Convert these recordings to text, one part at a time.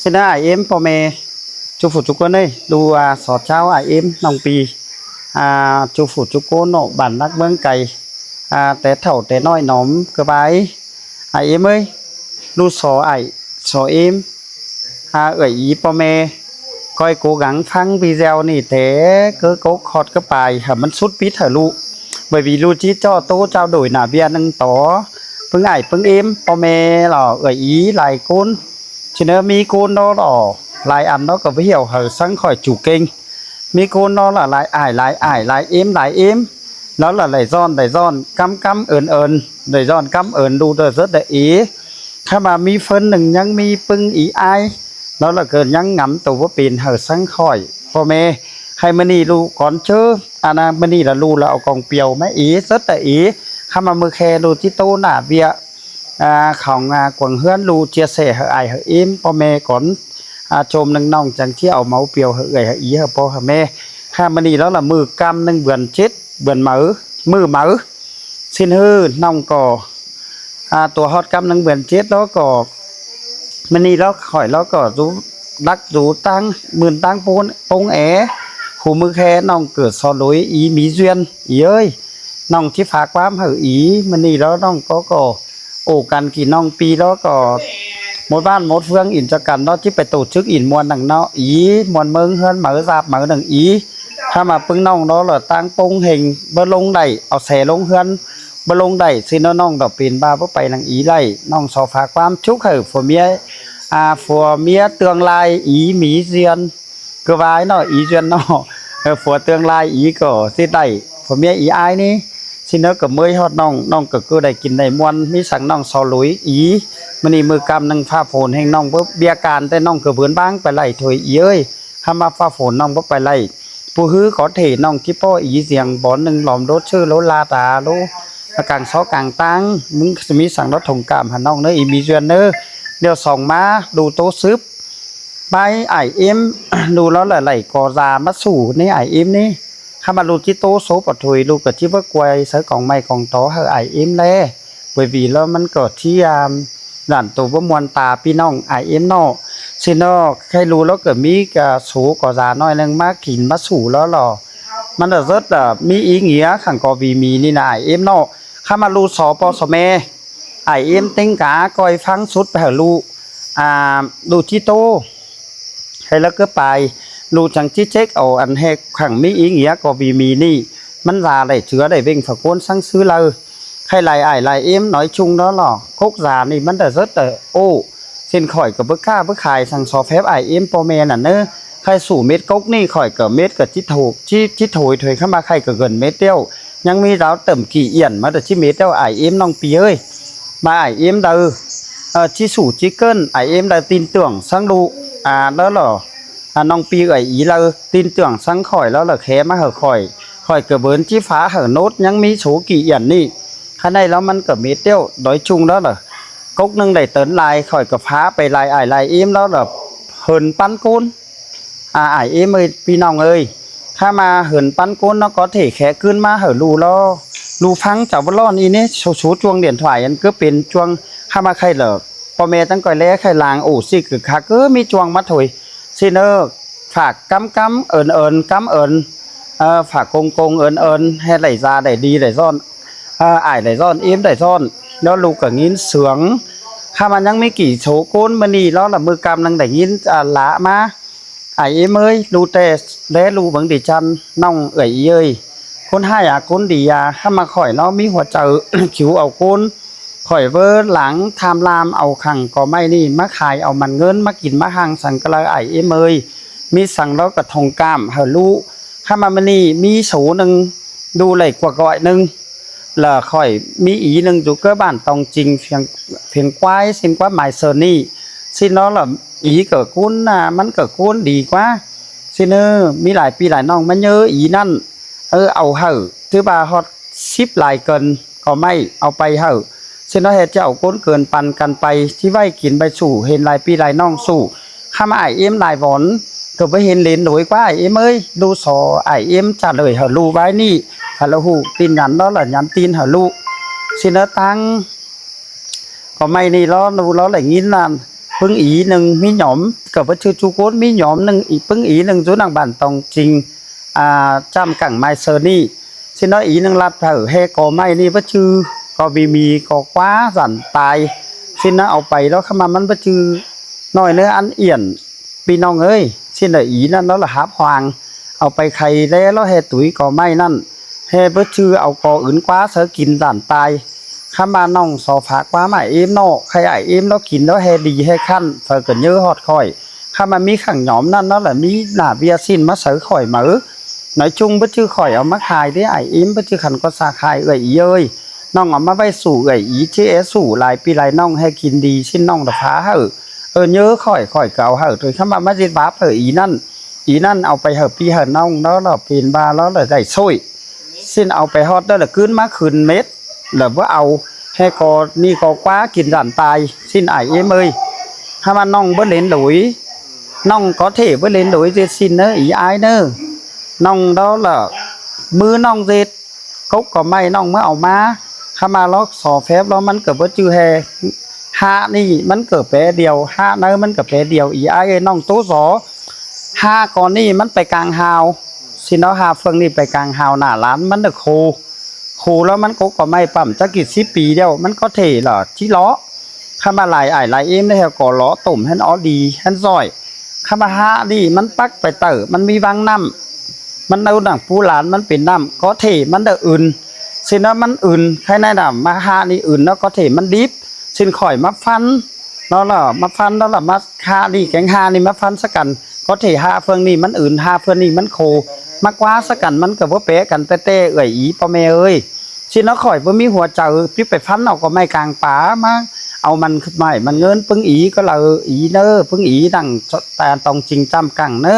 ເປັນອ້າຍເອັມ ພໍ່ແມ່ ຈຸຜູ້ຈຸຄົນເອີຍ ຫຼືວ່າສອດເຈົ້າ ອ້າຍເອັມ ນ້ອງປີ ອ່າ ຈຸຜູ້ຈຸຄົນເນາະ ບ້ານຮັກເມືອງໄກ ອ່າ ແຕ່ເຖົ້າແຕ່ນ້ອຍໜອມກະບາຍ ອ້າຍເອັມເອີຍ ລູກສອງອ້າຍສອງເອັມ ອ່າ ເອື້ອຍອີ ພໍ່ແມ່ ຂ້ອຍໂກຫຍັງຟັງວິດີໂອນີ້ແຕ່ເກີກກົກຮອດກະປາຍ ໃຫ້ມັນສຸດປິດໃຫ້ລູກ ບໍ່ມີລູກຈິເຈາະໂຕເຈົ້າໂດຍໜ້າເບ້ຍໜຶ່ງຕໍ່ ປຶງອ້າຍປຶງເອັມ ພໍ່ແມ່ ລາວເອື້ອຍອີ ຫຼາຍຄົນ ຊິເນີມີໂກນນໍຫຼໍ່ຫຼາຍອັນນໍກໍບໍ່ຫ່ຽວເຫີສັງຂ້ອຍຈູເກັ່ງ ມີໂກນນໍຫຼະຫຼາຍອ້າຍຫຼາຍອ້າຍ ຫຼາຍເອັມຫຼາຍເອັມ ແລ້ວລະໄດ້ຊ້ອນໄດ້ຊ້ອນ ກຳກຳເອີນເອີນ ໄດ້ຊ້ອນກຳເອີນ ດູເດີເສີດເດີເອ ຄຳວ່າມີເຟີນໜຶ່ງຍັງມີປຶງອີອ້າຍ ແລ້ວລະກໍຍັງງຳໂຕບໍ່ເປັນເຫີສັງຂ້ອຍ ພໍ່ແມ່ ໃຫ້ມື້ນີ້ລູກກ່ອນເຈີ ອັນນະ ມື້ນີ້ລະລູກລະເອົາກອງປ່ຽວມາເອ ເສີດເດີເອ ຄຳວ່າມື້ແຄ່ລູກຈິໂຕໜ້າເບ້ຍ ອ່າ ຂອງ ອ່າ ກວາງເຮືອນ ລູກເຈຍແຊໃຫ້ອ້າຍໃຫ້ເອັມ ພໍ່ແມ່ກ່ອນ ອ່າ ໂຈມໜຶ່ງ ນ້ອງຈັ່ງຊິເອົາເມົາປ່ຽວໃຫ້ເອື້ອຍໃຫ້ອີ ໃຫ້ພໍ່ໃຫ້ແມ່ ຫາມື້ນີ້ແລ້ວລະມື້ກຳໜຶ່ງ ເດືອນເຈັດ ເດືອນເໝີ ມື້ເໝີ ຊິນເຮີ ນ້ອງກໍ ອ່າ ຕົວຮອດກຳໜຶ່ງ ເດືອນເຈັດ ແລ້ວກໍ ມື້ນີ້ແລ້ວຂ້ອຍແລ້ວກໍຢູ່ດັກຢູ່ຕັ້ງ ມື່ນຕັ້ງໂປງ ໂປງແອ ຄູ່ມື້ແຄ່ນ້ອງເກີດຊໍລຸຍ ອີມີເຈືອນ ອີເອີຍ ນ້ອງຊິຝາກຄວາມໃຫ້ອີ ມື້ນີ້ແລ້ວນ້ອງກໍ ກໍໂອ້ກັນກິນນ້ອງປີແລ້ວກໍ ໝົດບ້ານໝົດເຟືອງອິນຈະກັນເນາະ ຊິໄປໂຕຈຶກອິນມ່ວນໜັງເນາະ ອີມ່ວນເມືອງເຮືອນເໝີຊາບເໝີໜຶ່ງ ອີ ຖ້າມາປຶງນ້ອງເນາະ ລະຕັ້ງໂປງເຮັງ ບໍ່ລົງໄດ້ ເອົາແສລົງເຮືອນ ບໍ່ລົງໄດ້ ຊິເນາະ ນ້ອງດອກເປັນບ້າ ບໍ່ໄປນຳອີໄດ້ ນ້ອງຂໍຝາກຄວາມທຸກໃຫ້ຜົວເມຍ ອ່າ ຜົວເມຍເຕືອງລາຍ ອີມີເຈືອນ ຄືວ່າເນາະ ອີເຈືອນເນາະ ເອີ ຜົວເຕືອງລາຍ ອີກໍຊິໄດ້ ຜົວເມຍອີອ້າຍນີ້ ຊິເນີກະເມີຍຮອດນ້ອງ ນ້ອງກະຄືໄດ້ກິນໄດ້ມ່ວນ ມີສັງນ້ອງຊໍລຸຍ ອີ ມື້ນີ້ມື້ກຳໜຶ່ງຟ້າຝົນແຮງ ນ້ອງເບີບເບຍການ ແຕ່ນ້ອງກະເບີນບ້າງໄປໄລ່ຖ້ວຍ ອີເອີຍ ຄຳວ່າຟ້າຝົນນ້ອງບໍ່ໄປໄລ່ ຜູ້ຮືກໍເທນ້ອງຈິປ້ອ ອີສຽງບອນໜຶ່ງ ຫຼອມໂລດຊື່ໂລດລາດາໂລ ກາງຊອກກາງຕາງ ມຶງຊິມີສັງລະຖົງກາມຫານ້ອງເນີ ອີມີເຈືອນເນີ ດຽວສອງມາດູໂຕຊຶບ ໄປອ້າຍເອັມ ດູແລ້ວຫຼາຍໆກໍລາມາສູ່ນີ້ອ້າຍເອັມນີ້ ຄຳວ່າລູກຈິໂຕໂຊປະຖົຍ ລູກກະຈິເວີກວາຍໃສ່ກອງໄມ້ກອງຕໍໃຫ້ອ້າຍເອັມແລ ເວີຍວີແລ້ວມັນກໍຊິ ອ່າ ຢ້ານໂຕບໍ່ມ່ວນຕາພີ່ນ້ອງອ້າຍເອັມເນາະ ຊິເນາະ ໃຄລູແລ້ວກະມີກະໂສກໍລາໜ້ອຍໜຶ່ງມາກິນມາສູ່ແລ້ວລະ ມັນລະເລີດ ອ່າ ມີອີເຫງຍ ຂັງກໍວີມີນີ້ນະອ້າຍເອັມເນາະ ຄຳວ່າລູກສອປສແມ່ ອ້າຍເອັມເຕັງກາ ກ່ອຍຟັງສຸດໄປໃຫ້ລູກ ອ່າ ລູກຈິໂຕ ໃຫ້ລະເກີບໄປ ລູກຈັ່ງຈິເຈັກເອົາອັນແຮກຂັງມີອີເຫງຍກໍວີມີນີ້ ມັນລາໄດ້ເຈືອໄດ້ເວັງຝາກໂກນສັງຊື່ເລີ ໃຫ້ຫຼາຍອ້າຍຫຼາຍເອັມໜ້ອຍຊຸງເນາະລະ ກົກລານີ້ມັນລະເລີດ ໂອ້ ເຊັ່ນຂ້ອຍກໍບໍ່ກ້າບໍ່ຂາຍ ສັງຊອແຟບອ້າຍເອັມພໍ່ແມ່ນັ້ນເນີ ໃຫ້ສູ່ເມັດກົກນີ້ ຂ້ອຍກໍເມັດກໍຈິໂຖ ຈິ ຈິໂຖຍ ໂຖຍຄຳວ່າໃຫ້ກໍເງິນເມັດດຽວ ຍັງມີລາວເຕີມກີ່ອຽນມາແຕ່ຊິເມັດແລ້ວ ອ້າຍເອັມນ້ອງປີເອີຍ ມາອ້າຍເອັມເດີ ເອີ ຈິສູ່ຈິເກີນ ອ້າຍເອັມເດີ ຕີນເຕືອງສັງລູກ ອ່າ ແລ້ວລະ ອ່າ ນ້ອງປີເອີຍ ອີເລີ ຕີນເຕືອງສັງຂ້ອຍ ແລ້ວລະແຄມາໃຫ້ຂ້ອຍ ຂ້ອຍກະເບີນຈິຟ້າໃຫ້ໂນດ ຍັງມີໂສກີ່ອຽນນີ້ ຄັນໄດ້ແລ້ວມັນກະເມັດແລ້ວ ດອຍຈຸງແລ້ວລະ ກົກໜຶ່ງໄດ້ເຕີນຫຼາຍ ຂ້ອຍກະພາໄປຫຼາຍອ້າຍຫຼາຍເອັມແລ້ວລະ ເຫີນປັນໂກນ ອາ ອ້າຍເອັມເອີຍ ພີ່ນ້ອງເອີຍ ຂ້າມາເຫີນປັນໂກນເນາະ ກໍເທແຂກຄືນມາໃຫ້ລູລອ ລູຟັງເຈົ້າບໍ່ລອນອີເນ ສູ ສູຈວງຫຼຽນຖວາຍ ອັນຄືເປັນຈວງ ຂ້າມາໄຂ່ເລີ ພໍ່ແມ່ຕັ້ງກ້ອຍແລໄຂ່ລາງ ໂອຊິກຶກຄັກ ເອີ ມີຈວງມາຖົຍ ຊິເນີ ຝາກກຳກຳເອີນເອີນ ກຳເອີນ ເອີ ຝາກກົງກົງເອີນເອີນ ໃຫ້ໄດ້ຊາໄດ້ດີໄດ້ຊ້ອນ ເອີ ອ້າຍໄດ້ຊ້ອນ ເອັມໄດ້ຊ້ອນ ແລ້ວລູກກໍຍິນສຽງ ຂ້າມາຍັງມີກີ່ໂສໂກນ ມື້ນີ້ລອລະມື້ກຳນາງໄດ້ຍິນ ອາ ຫຼາມາ ອ້າຍເອັມເອີຍ ລູແຕ່ແລລູເບິ່ງດີຈັນ ນ້ອງເອື້ອຍອີເອີຍ ຄົນຮ້າຍອາຄົນດີອາ ຄຳວ່າຂ້ອຍເນາະ ມີຫົວໃຈ ຄິວເອົາໂກນ ຂ້ອຍເວີຫຼັງທາມລາມເອົາຂັງກໍໄມ້ນີ້ມາຂາຍເອົາມັນເງິນ ມາກິນມາຮັ່ງສັງກະລາ ອ້າຍເອັມເອີຍ ມີສັງລອກະທົງກາມໃຫ້ລູ ຄຳວ່າມື້ນີ້ມີໂສໜຶ່ງ ດູໄຫຼກວ່າກ້ອຍໜຶ່ງ ລະຂ້ອຍມີອີໜຶ່ງຢູ່ເກີບ້ານຕອງຈິງ ພຽງ ພຽງກວາຍ ຊິນກວາຍໝາຍເຊີນນີ້ ຊິນເນາະລະ ອີກະກຸນນະ ມັນກະກຸນດີກວ່າ ຊິເນີ ມີຫຼາຍພີ່ຫຼາຍນ້ອງມາເຍີອີນັ້ນ ເອີ ເອົາໃຫ້ ຖືວ່າຮອດສິບຫຼາຍເກີນ ກໍໄມ້ເອົາໄປໃຫ້ ຊິເນາະ ເຮັດຈະເອົາກົນເກີນປັນກັນໄປ ຊິໄວ້ກິນໄປສູ່ ເຫັນຫຼາຍພີ່ຫຼາຍນ້ອງສູ່ ຄຳອ້າຍເອັມຫຼາຍວອນ ກໍບໍ່ເຫັນເຫັນໂດຍກວ່າອ້າຍເອັມເອີຍ ລູສອອ້າຍເອັມຈະເລີຍເຮົາລູໄວ້ນີ້ ຫາລະຮູ້ຕີນຫຍັນເນາະ ລະຫຍັນຕີນເຮົາລູ ຊິເນີ ຕັ້ງ ກໍໄມ້ນີ້ລອ ລູລອໄດ້ຍິນນັ້ນ ປຶ້ງອີໜຶ່ງມີຫຍອມ ກໍບໍ່ຈື່ຈູໂກນ ມີຫຍອມໜຶ່ງ ອາ ປຶ້ງອີໜຶ່ງຢູ່ນຳບ້ານຕອງຈິງ ອ່າ ຈ້ຳກັງໄມ້ເຊີນີ້ ຊິເນາະ ອີໜຶ່ງລັດເຜີແຮ່ກໍໄມ້ນີ້ບໍ່ຈື່ ກໍມີມີກໍກວ່າສັນຕາຍ ຊິເນາະ ເອົາໄປແລ້ວຄຳວ່າມັນບໍ່ຈື່ ນ້ອຍເນີອັນອຽນ ພີ່ນ້ອງເອີຍ ຊິເນາະ ອີນັ້ນເນາະລະຮັບຫວ່າງ ເອົາໄປໄຂແລ້ວແຮ່ຕຸ້ຍກໍໄມ້ນັ້ນ ແຮ່ບໍ່ຈື່ ເອົາກໍອື່ນກວ່າເສີກິນສັນຕາຍ ຄຳວ່ານ້ອງສອຝາກຄວາມອ້າຍເອມເນາະ ໃຫ້ອ້າຍເອມລາວກິນແລ້ວແຮ່ດີແຮ່ຄັນ ເຜີກໍເຍີຮອດຂ້ອຍ ຄຳວ່າມີຂ້າງຍອມນັ້ນເນາະລະ ມີໜ້າເບ້ຍຊິ້ນມາໃສ່ຂ້ອຍເໝີ ນ້ອຍຈຸງບໍ່ຈື່ຂ້ອຍເອົາມາຂາຍເດ້ ອ້າຍເອມບໍ່ຈື່ ຄັນກໍສາຂາຍເອື້ອຍອີເອີຍ ນ້ອງເອົາມາໄວ້ສູ່ເອື້ອຍອີ ເຈເອສູ່ຫຼາຍປີຫຼາຍນ້ອງແຮ່ກິນດີ ຊິ້ນນ້ອງລະພາໃຫ້ ເອີ ເຍີຂ້ອຍ ຂ້ອຍກໍເອົາໃຫ້ ໂດຍຄຳວ່າມາເຮັດບາບໃຫ້ອີນັ້ນ ອີນັ້ນເອົາໄປໃຫ້ພີ່ໃຫ້ນ້ອງເນາະ ລະເປັນວ່າລະໄດ້ຊ່ວຍ ຊິ້ນເອົາໄປຮອດໄດ້ລະກືນມາຄືນເມັດ ລະບໍ່ເອົາ ແຮ່ກໍນີ້ກໍກວ່າກິນສັນຕາຍ ຊິ້ນອ້າຍເອມເອີຍ ຄຳວ່ານ້ອງບໍ່ເຫຼັນໂດຍ ນ້ອງກໍເທບໍ່ເຫຼັນໂດຍເຈັດຊິ້ນເນີ ອີອ້າຍເນີ ນ້ອງເນາະລະ ມືນ້ອງເຈັດ ກົກກໍໄມ້ນ້ອງເມືອເອົາມາ ຄຳວ່າລອກສອແຟບລະມັນກໍບໍ່ຈື່ແຮ່ ຫານີ້ມັນກໍແປດຽວ ຫາເນີມັນກໍແປດຽວ ອີອ້າຍເອີຍ ນ້ອງໂຕສອ ຫາກ່ອນນີ້ມັນໄປກາງຫາວ ຊິເນາະ ຫາເຟືອງນີ້ໄປກາງຫາວ ໜ້າຫຼານມັນເດີໂຄ ໂຄແລ້ວມັນກໍກໍໄມ້ປ້ຳຈັກກີ່ສິບປີແລ້ວ ມັນກໍເທລະຈິເລາະ ຄຳວ່າຫຼາຍອ້າຍຫຼາຍເອມແລ້ວກໍເລາະຕົ້ມຫັ້ນເອາະດີຫັ້ນຊ່ອຍ ຄຳວ່າຫານີ້ມັນປັກໄປເຕີ ມັນມີວັງນ້ຳ ມັນເອົາໜັງປູຫຼານມັນເປັນນ້ຳ ກໍເທມັນເດີອື່ນ ຊິເນາະ ມັນອື່ນ ໃຄໃນນະ ມາຫານີ້ອື່ນເນາະ ກໍເທມັນດິບ ຊິ້ນຂ້ອຍມາຟັນ ເນາະລະມາຟັນເນາະລະ ມາຫານີ້ແກງຫານີ້ມາຟັນສະກັນ ກໍເທຫາເຟືອງນີ້ມັນອື່ນ ຫາເຟືອງນີ້ມັນໂຄ ມາກວາສະກັນ ມັນກໍບໍ່ແປກັນແຕ່ແຕ່ເອື້ອຍອີພໍ່ແມ່ເອີຍ ຊິເນາະ ຂ້ອຍບໍ່ມີຫົວໃຈ ຊິໄປຟັນເອົາກໍໄມ້ກາງປ່າ ມາເອົາມັນໄມ້ມັນເງິນປຶ້ງອີກໍລະເອີ ອີເນີ ປຶ້ງອີດັ່ງຕາຕອງຈິງຈ້ຳກັງເນີ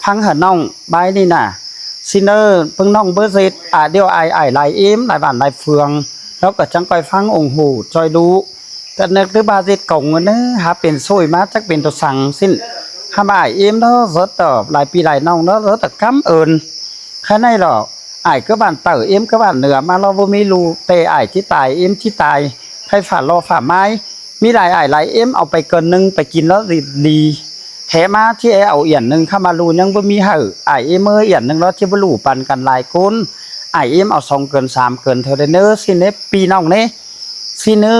ຟັງຫານ້ອງບາຍນີ້ນະ ຊິເນີ ປຶ້ງນ້ອງເບີເຊັດ ອາ ດຽວອ້າຍ ອ້າຍຫຼາຍເອມ ຫຼາຍບ້ານຫຼາຍເຟືອງ ລາວກໍຈັ່ງຄ່ອຍຟັງອົງຫູຊ່ອຍດູ ກະນຶກຖືບາເຈັດກົງເນີ ຫາເປັນຊ່ວຍມາຈັກເປັນຕົວສັງຊິ້ນ ຫາບາຍເອມເນາະ ເສີດຕອບຫຼາຍປີຫຼາຍນ້ອງເນາະ ເສີດຕະກຳເອີນ ຄະໄນລອ ອ້າຍກະບ້ານໃຕ້ ເອມກະບ້ານເໜືອ ມາລາວບໍ່ມີລູກ ແຕ່ອ້າຍທີ່ຕາຍ ເອມທີ່ຕາຍ ໃຜຝາລໍຝາມາຍ ມີຫຼາຍອ້າຍຫຼາຍເອມ ເອົາໄປເກີນໜຶ່ງ ໄປກິນລາວດີ ແຖມາທີ່ແອເອົາອຽນໜຶ່ງ ຄຳວ່າລູກຍັງບໍ່ມີໃຫ້ ອ້າຍເອມເອີຍ ອຽນໜຶ່ງລາວທີ່ບໍ່ລູກ ປັນກັນຫຼາຍຄົນ ອ້າຍເອມເອົາສອງເກີນສາມເກີນເທື່ອໃດເນີ ຊິເນ ພີ່ນ້ອງເນ ຊິເນີ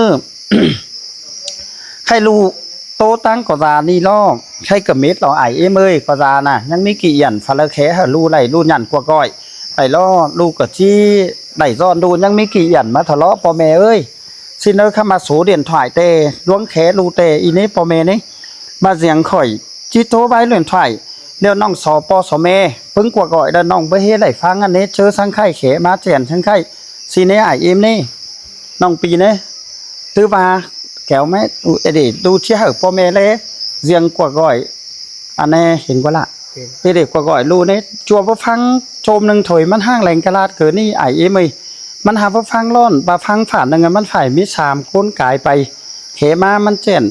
ໃຫ້ລູກໂຕຕັ້ງກໍລານີ້ລອ ໃຫ້ກະເມັດລອ ອ້າຍເອມເອີຍ ກໍລານະ ຍັງມີກີ່ອຽນ ຝາລະແຄໃຫ້ລູກໄຫຼລູກຍັນກວ່າກ້ອຍ ໄຫຼລໍລູກກະຈີໄຫຼຊ້ອນດູ ຍັງມີກີ່ອຽນມາທະເລາະພໍ່ແມ່ເອີຍ ຊິເນີ ຄຳວ່າໂສດຽນຖວາຍແຕ່ ລວງແຄລູກແຕ່ ອີເນ ພໍ່ແມ່ເນ ມາສຽງຂ້ອຍ ຈິໂຕໄວ້ເລື່ອນໄຟ ແລ້ວນ້ອງສອພໍ່ສອແມ່ ເບິ່ງກວ່າກ້ອຍ ແລ້ວນ້ອງບໍ່ເຮັດໄດ້ຟັງ ອັນເນ ເຈີສັງໄຄແຂມາແຈນສັງໄຄ ຊິເນ ອ້າຍເອມເນ ນ້ອງປີເນ ຖືວ່າແກວແມ່ ເອເດ ດູທີ່ໃຫ້ພໍ່ແມ່ແລ ສຽງກວ່າກ້ອຍ ອັນແນ ເຫັນບໍ່ລະ ເອເດ ກວ່າກ້ອຍ ລູເນ ຈົວບໍ່ຟັງ ໂຈມໜຶ່ງຖອຍ ມັນຫ້າງແຫຼງກະລາດເກີນນີ້ ອ້າຍເອມເອີຍ ມັນຫາບໍ່ຟັງລ້ອນ ບໍ່ຟັງຝາໜຶ່ງ ມັນຝາຍມີສາມຄົນກາຍໄປ ເຂມາມັນແຈ້ນ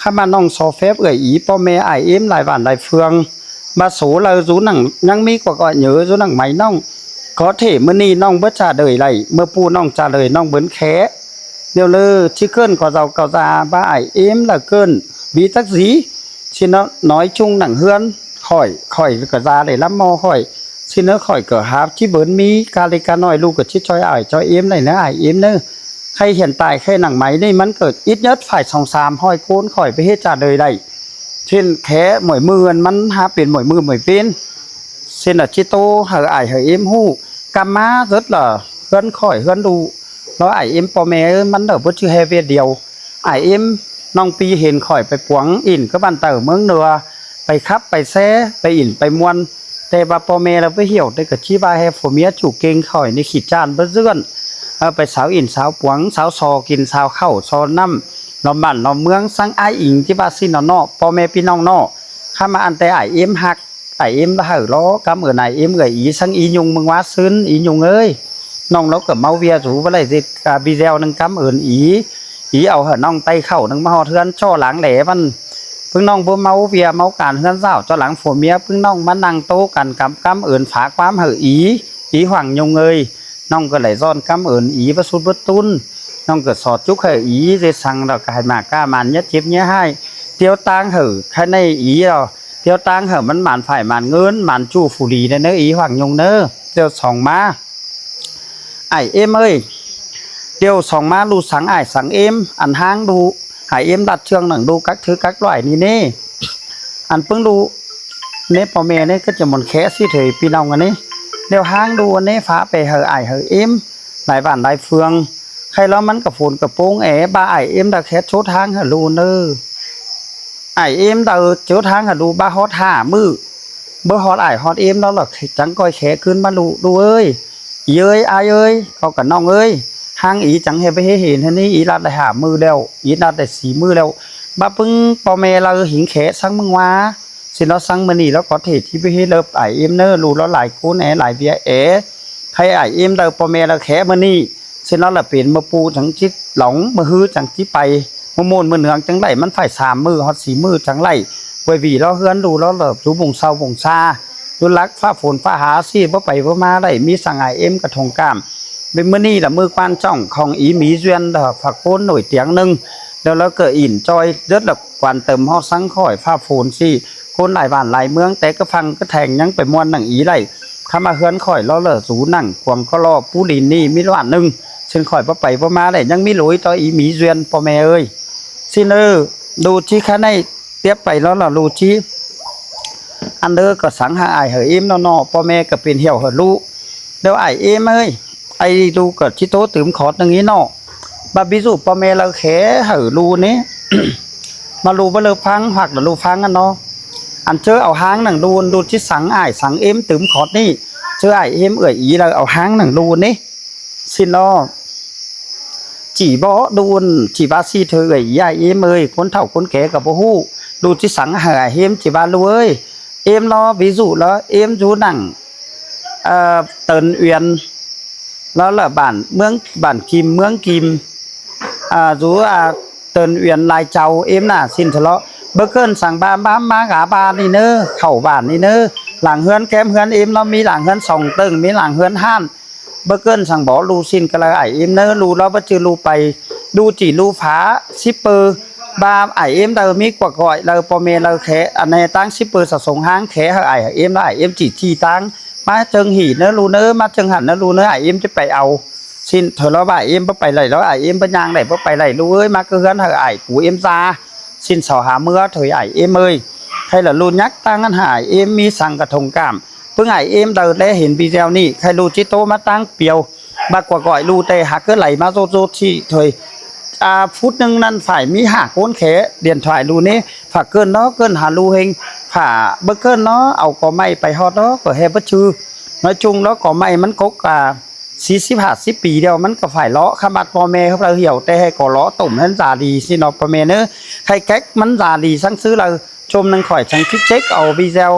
ຄຳວ່ານ້ອງຊໍແຟບເອື້ອຍອີ ພໍ່ແມ່ອ້າຍເອມ ຫຼາຍບ້ານຫຼາຍເຟືອງ ມາໂສເລົ່າຢູ່ໜັງ ຍັງມີກວ່າກໍເຫຍີຢູ່ໜັງໄໝນ້ອງ ຂໍເທມື້ນີ້ນ້ອງບໍ່ຈາເດີຍໄລ ເມື່ອປູ້ນ້ອງຈາເດີຍນ້ອງເບິ່ນແຂ ແນວເລີທີ່ເກີ້ນກໍເຈົ້າກໍຈາ ບ້າອ້າຍເອມລະເກີ້ນ ບີຕັກສີ ຊິເນາະ ນ້ອຍຈຸງໜັງເຮືອນ ຂ້ອຍ ຂ້ອຍກໍຈາໄດ້ລຳໝໍຂ້ອຍ ຊິເນີ ຂ້ອຍກໍຫາທີ່ເບິ່ນມີກາເລັກການ້ອຍ ລູກກໍຊິຊ່ອຍອ້າຍຊ່ອຍເອມໄດ້ເນີ ອ້າຍເອມເນີ ໃຄເຫັນຕາຍໃຄໜັງໄໝນີ້ ມັນເກີດອິດຍອດຝ່າຍສອງສາມຮ້ອຍໂກນ ຂ້ອຍໄປເຮັດຈາເດີຍໄດ້ ເຊັ່ນແຂໝວຍມື ມັນຫາເປັນໝວຍມືໝວຍເປັນ ເຊັ່ນອາຈິໂຕ ໃຫ້ອ້າຍໃຫ້ເອມຮູ້ ກຳມາເກີດລະເຮືອນຂ້ອຍເຮືອນລູກ ລະອ້າຍເອມ ພໍ່ແມ່ເອີຍ ມັນເດີບໍ່ຈື່ແຮ່ວຽດດຽວ ອ້າຍເອມ ນ້ອງປີເຫັນຂ້ອຍໄປປວງອິນກັບບ້ານເຕີເມືອງເໜືອ ໄປຂັບໄປແຊ ໄປອິນໄປມ່ວນ ແຕ່ວ່າພໍ່ແມ່ລະບໍ່ຫ່ຽວ ແຕ່ກໍຊິວ່າແຮ່ຜົວເມຍຈູເກັ່ງ ຂ້ອຍນີ້ຂີ້ຈ້ານບໍ່ເຈື່ອນ ເອີ ໄປສາວອິນສາວປວງ ສາວຊໍກິນ ສາວເຂົ້າຊໍນ້ຳ ລອມບ້ານລອມເມືອງ ສັງອ້າຍອີງ ທີ່ວ່າຊິເນາະ ພໍ່ແມ່ພີ່ນ້ອງເນາະ ຄຳວ່າອັນແຕ່ອ້າຍເອມຮັກ ອ້າຍເອມລະໃຫ້ລໍ ກຳເອີ້ນອ້າຍເອມເອື້ອຍອີ ສັງອີຍຸງເມືອງວາຊືນ ອີຍຸງເອີຍ ນ້ອງລາວກໍເມົາເບຍສູບໍ່ໄດ້ເຮັດ ກະບີແຊວໜຶ່ງກຳເອີ້ນອີ ອີເອົາໃຫ້ນ້ອງໄຕ່ເຂົ້າໜຶ່ງມາຮອດເຮືອນ ເຈາະຫຼັງແຫຼມັນ ປຶ້ງນ້ອງບໍ່ເມົາເບຍເມົາການເຮືອນສາວ ເຈາະຫຼັງຜົວເມຍ ປຶ້ງນ້ອງມານັ່ງໂຕະກັນກຳ ກຳເອີ້ນຝາກຄວາມໃຫ້ອີ ອີຫວັງຍຸງເອີຍ ນ້ອງກໍໄດ້ຊ້ອນກຳເອີ້ນອີປະສຸດເບິດຕຸນ ນ້ອງກໍສອດຈຸກໃຫ້ອີ ເຮັດສັງລະກໍໃຫ້ໝາກກ້າມານ ຢ່າເຈັບຢ່າຮ້າຍ ຕຽວຕາງໃຫ້ ໃຫ້ໃນອີເນາະ ຕຽວຕາງໃຫ້ມັນໝານຝ້າຍໝານເງິນ ໝານຈູ້ຟູດີແດ່ເນີ ອີຫວັງຍົງເນີ ຕຽວສອງມາ. ອ້າຍເອັມເອີຍ ຕຽວສອງມາ ລູກສັງອ້າຍສັງເອັມ ອັນຫ້າງລູກ ອ້າຍເອັມລັດເຊື່ອງໜັງລູກກັກຖືກັກຫຼວຍນີ້ເນ ອັນປຶ້ງລູກເນ ພໍ່ແມ່ເນ ກໍຈະໝົນແຄຊິເຖີຍ ພີ່ນ້ອງອັນນີ້ ດຽວຫ້າງລູກອັນນີ້ ຝາກໄປໃຫ້ອ້າຍໃຫ້ເອັມ ຫຼາຍບ້ານຫຼາຍເຟືອງ ໃຄລາວມັນກະຝົນກະໂປ່ງແອ ບາອ້າຍເອັມດາແຄໂຈດທາງໃຫ້ລູກເນີ ອ້າຍເອັມດາໂຈດທາງໃຫ້ລູກ ບາຮອດຫ້າມື້ ເບິ່ງຮອດອ້າຍຮອດເອັມແລ້ວລະ ຈັ່ງຄ່ອຍແຄຄືນມາລູກ ລູກເອີຍ ອີເອີຍ ອ້າຍເອີຍ ເຂົາກະນ້ອງເອີຍ ຫ້າງອີຈັ່ງເຮັດໄປເຮັດເຫັນຫັ້ນນີ້ ອີລັດໄດ້ຫ້າມື້ແລ້ວ ອີລັດໄດ້ສີ່ມື້ແລ້ວ ບາປຶ້ງພໍ່ແມ່ລາວຫິງແຄສັງເມືອງວ່າ ຊິລາວສັງມື້ນີ້ລາວກໍເທດທີ່ໄປເຮັດເລີບອ້າຍເອັມເນີ ລູກລາວຫຼາຍຄົນແອ ຫຼາຍເວຍແອ ໃຫ້ອ້າຍເອັມເດີ ພໍ່ແມ່ລາວແຄມື້ນີ້ ຊິລາວລະເປັນມື້ປູ່ຈັ່ງຈິດຫຼອງ ມື້ຮືຈັ່ງຈິໄປ ມື້ໂມນມື້ເໜືອງຈັ່ງໄດ້ ມັນໄຟສາມມື້ຮອດສີ່ມື້ຈັ່ງໄດ້ ໄວຫວີລາວເຮືອນ ລູກລາວລະຢູ່ບົງເຊົາບົງຊາ ຢູ່ຫຼັກຟ້າຝົນຟ້າຫາ ຊິບໍ່ໄປບໍ່ມາໄດ້ ມີສັງອ້າຍເອັມກະທົງກາມ ເປັນມື້ນີ້ລະມື້ກວານຈ້ອງຂອງອີໝີຈວຽນ ລະຝາກໂກນໜ້ອຍຕຽງໜຶ່ງ ແລ້ວລາວກະອິນຈອຍເດີດລະກວານເຕີມຮອດສັງຂ້ອຍ ຟ້າຝົນຊິ ຄົນຫຼາຍບ້ານຫຼາຍເມືອງ ແຕ່ກະຟັງກະແທງ ຍັງໄປມ່ວນໜັງອີໄດ້ ຄຳວ່າເຮືອນຂ້ອຍລາວລະສູນັ່ງກວາງກໍລໍປູລິນນີ້ມີລະຫວ່າງໜຶ່ງ ເຊັ່ນຂ້ອຍບໍ່ໄປບໍ່ມາໄດ້ ຍັງມີໂຫຼຍຕໍ່ອີໝີຈວຽນ ພໍ່ແມ່ເອີຍ ຊິນເອີ ດູຈິຄະໃນຕຽບໄປລາວລະດູຈິ ອັນເດີກະສັງຫາອ້າຍເຮີເອັມເນາະ ພໍ່ແມ່ກະເປັນຫ່ຽວເຮີລູກ ແລ້ວອ້າຍເອັມເອີຍ ໄອ້ລູກກະຊິໂຕຕື່ມຂອດໜຶ່ງນີ້ເນາະ ບາບີສູພໍ່ແມ່ລາວແຄເຮີລູກນີ້ ມາລູກບໍ່ເລີຟັງ ຮັກລະລູກຟັງຫັ້ນເນາະ ອັນເຈີເອົາຫ້າງໜັງລູກ ດູຈິສັງອ້າຍສັງເອັມຕື່ມຂອດນີ້ ເຈີອ້າຍເອັມເອື້ອຍອີລາວເອົາຫ້າງໜັງລູກນີ້ ຊິນເນາະ ຈີບໍ່ດູນ ຈີວ່າຊິເທີເອື້ອຍອີອ້າຍເອັມເອີຍ ຄົນເຖົ້າຄົນແກ່ກະບໍ່ຮູ້ ດູຈິສັງຫາເອັມ ຈີວ່າລູກເອີຍ ເອັມລາວ ບີສູລາວ ເອັມຢູ່ໜັງ ເອີ ເຕີນອຽນ ລາວລະບ້ານເມືອງ ບ້ານກິມ ເມືອງກິມ ອາ ຢູ່ ອາ ເຕີນອຽນລາຍເຈົ້າ ເອັມນະ ຊິນທະເລາະ ເບິ່ງເກີນສັງບາມບາມມາກາບານນີ້ເນີ ເຂົ້າບ້ານນີ້ເນີ ຫຼັງເຮືອນແຄມເຮືອນ ເອັມລາວມີຫຼັງເຮືອນສອງເຕີງ ມີຫຼັງເຮືອນຮ້ານ ເບິ່ງເກີນສັງບໍ ລູກຊິນກະລາຍອ້າຍເອັມເນີ ລູກລາວບໍ່ຈື່ລູກໄປ ດູຈີລູກຝາຊິບເປີ ບາອ້າຍເອັມເດີ ມີກວ່າກ້ອຍລາວ ພໍ່ແມ່ລາວແຄ ອັນໃນຕັ້ງສິບເປີສະສົງຫ້າງແຄ ໃຫ້ອ້າຍເອັມລາຍ ເອັມຈີຈີຕາງ ມາເຈີງຫີເນີລູກເນີ ມາເຈີງຫັ້ນເນີລູກເນີ ອ້າຍເອັມຈະໄປເອົາ ຊິນເທີລາວວ່າ ອ້າຍເອັມບໍ່ໄປໄດ້ລາວ ອ້າຍເອັມບໍ່ຍ່າງໄດ້ ບໍ່ໄປໄດ້ລູກເອີຍ ມາກະເຮືອນໃຫ້ອ້າຍປູເອັມຊາ ຊິນເຊົາຫາເມືອ ເທີຍອ້າຍເອັມເອີຍ ໃຫ້ລະລູກຍັກຕັ້ງອັນຫາອ້າຍເອັມ ມີສັງກະທົງກາມ ປຶ້ງອ້າຍເອັມເດີ ແລເຫັນວີດີໂອນີ້ ໃຫ້ລູກຈິໂຕມາຕັ້ງປຽວ ບາກວ່າກ້ອຍລູກແຕ່ຫາກເກີດໄຫຼມາໂຈດໆ ທີ່ເທີຍ ອາ ຟຸດໜຶ່ງນັ້ນຝ້າຍມີຫ້າໂກນແຂ ດຽນຖ່າຍລູເນ ຝາກເກີນເນາະ ເກີນຫາລູເຮັງ ຝາກເບິ່ງເກີນເນາະ ເອົາກໍໄມ້ໄປຮອດເນາະ ກໍແຮບບໍ່ຈື່ ນ້ອຍຈຸງເນາະ ກໍໄມ້ມັນກົກ ອາ ສີ່ສິບຫ້າສິບປີແລ້ວ ມັນກໍຝ້າຍເລາະ ຄຳບັດພໍ່ແມ່ເຮົາເຫີ່ຽວ ແຕ່ໃຫ້ກໍເລາະຕົມຫັ້ນສາດີຊິເນາະ ພໍ່ແມ່ເນີ ໃຫ້ແກັກມັນສາດີສັງຊື່ລາວ ຊົມໜຶ່ງຂ້ອຍຈັ່ງຊິເຈັກເອົາວີແຊວ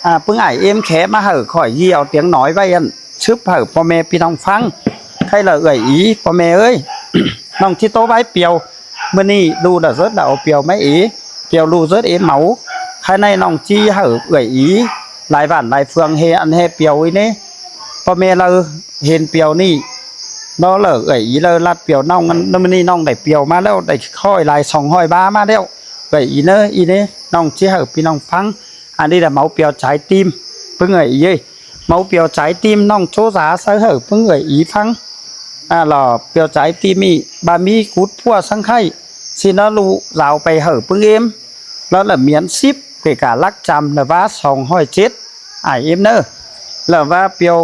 ອາ ປຶ້ງອ້າຍເອັມແຂມາໃຫ້ຂ້ອຍ ຢີເອົາຕຽງໜອຍໄວ້ອັນ ຊຶບໃຫ້ພໍ່ແມ່ພີ່ນ້ອງຟັງ ໃຫ້ລະເອື້ອຍອີ ພໍ່ແມ່ເອີຍ ນ້ອງຊິໂຕໄວ້ປຽວ ມື້ນີ້ດູລະເສີດລະເອົາປຽວມາເອ ປຽວດູເສີດເອເມົາ ໃຫ້ໃນນ້ອງຈີໃຫ້ເອື້ອຍອີ ຫຼາຍບ້ານຫຼາຍເຟືອງເຮ ອັນແຮປຽວອີເນ ພໍ່ແມ່ລາວເຫັນປຽວນີ້ ເນາະ ລະເອື້ອຍອີລາວລັດປຽວນ້ອງ ມື້ນີ້ນ້ອງໄດ້ປຽວມາແລ້ວ ໄດ້ຄ່ອຍຫຼາຍສອງຮ້ອຍບາດມາແລ້ວ ເອື້ອຍອີເນີ ອີເນ ນ້ອງຊິໃຫ້ພີ່ນ້ອງຟັງ ອັນນີ້ລະເມົາປຽວຈາຍຕີມ ປຶ້ງເອື້ອຍອີເອີຍ ເມົາປຽວຈາຍຕີມ ນ້ອງໂຈສາໃສ່ໃຫ້ປຶ້ງເອື້ອຍອີຟັງ ອາ ລະປຽວຈາຍຕີມນີ້ ບາມີກຸດປົວສັງໄຄ ຊິນະລູລາວໄປໃຫ້ປຶ້ງເອັມ ລະລະໝຽນສິບ ເກກາລັກຈຳ ລະວ່າສອງຮ້ອຍເຈັດ ອ້າຍເອັມເນີ ລະວ່າປຽວ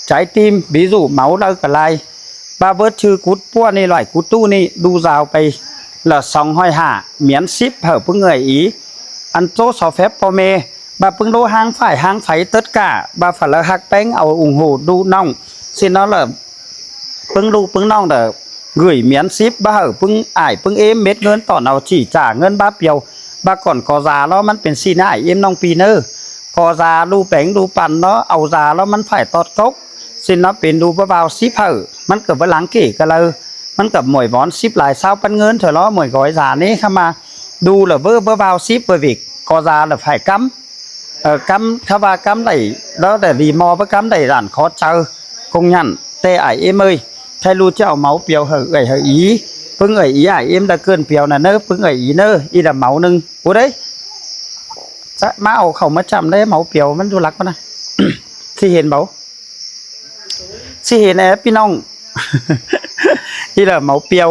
ຈາຍຕີມ ບີຊູເມົາລາວກະລາຍ ບາເບີດຊື່ກຸດປົວນີ້ ລາຍກຸດຕູ້ນີ້ ດູລາວໄປ ລະສອງຮ້ອຍຫ້າ ໝຽນສິບ ໃຫ້ປຶ້ງເອື້ອຍອີ ອັນໂຕຊອແຟັບພໍ່ແມ່ ບາປຶ້ງໂລຫ້າງຝ້າຍຫ້າງໄຟເຕີດກາ ບາຝາລະຮັກແປ້ງເອົາອຸງໂຫດູນ້ອງ ຊິນອນລະ ປຶ້ງລູກປຶ້ງນ້ອງເດີ ເງີຍໝຽນສິບ ບາໃຫ້ປຶ້ງອ້າຍປຶ້ງເອມ ເມັດເງິນຕອນເອົາຈີ້ຈ້າເງິນບາປຽວ ບາກ່ອນກໍຢາລາວມັນເປັນຊີ້ນາຍເອັມນ້ອງປີເນີ ກໍຢາລູແປງລູປັນເນາະ ເອົາຢາລາວມັນຝ້າຍຕອດກົກ ຊິນອນເປັນດູບາວສິບໃຫ້ ມັນກະບໍ່ຫຼັງເກກະເລີ ມັນກະໝວຍວອນສິບຫຼາຍຊາວປັນເງິນເຖາະເນາະ ໝວຍກອຍຢານີ້ຄຳມາ ດູລະເວີບາວສິບເວີວິກ ກໍຢາລະຝ້າຍກຳ ເອີ ກຳ ຄຳວ່າກຳໄດ້ ລາວໄດ້ລີມໍ່ປະກຳໄດ້ຫຼານຂໍເຈີ ກົງຍັນ ແຕ່ອ້າຍເອັມເອີຍ ໃຫ້ລູກເຈົ້າເມົາປຽວໃຫ້ເອື້ອຍໃຫ້ອີ ປຶ້ງເອື້ອຍອີ ອ້າຍເອັມ ຕະເກີນປຽວນະເນີ ປຶ້ງເອື້ອຍອີເນີ ອີລະເໝົາໜຶ່ງ. ໂອ້ເດ້ ຈະມາເອົາເຂົ້າມາຈ້ຳໄດ້ ເໝົາປຽວມັນຢູ່ຫຼັກມັນນະ ຊິເຫັນເບົາ ຊິເຫັນແອພີ່ນ້ອງ ອີລະເໝົາປຽວ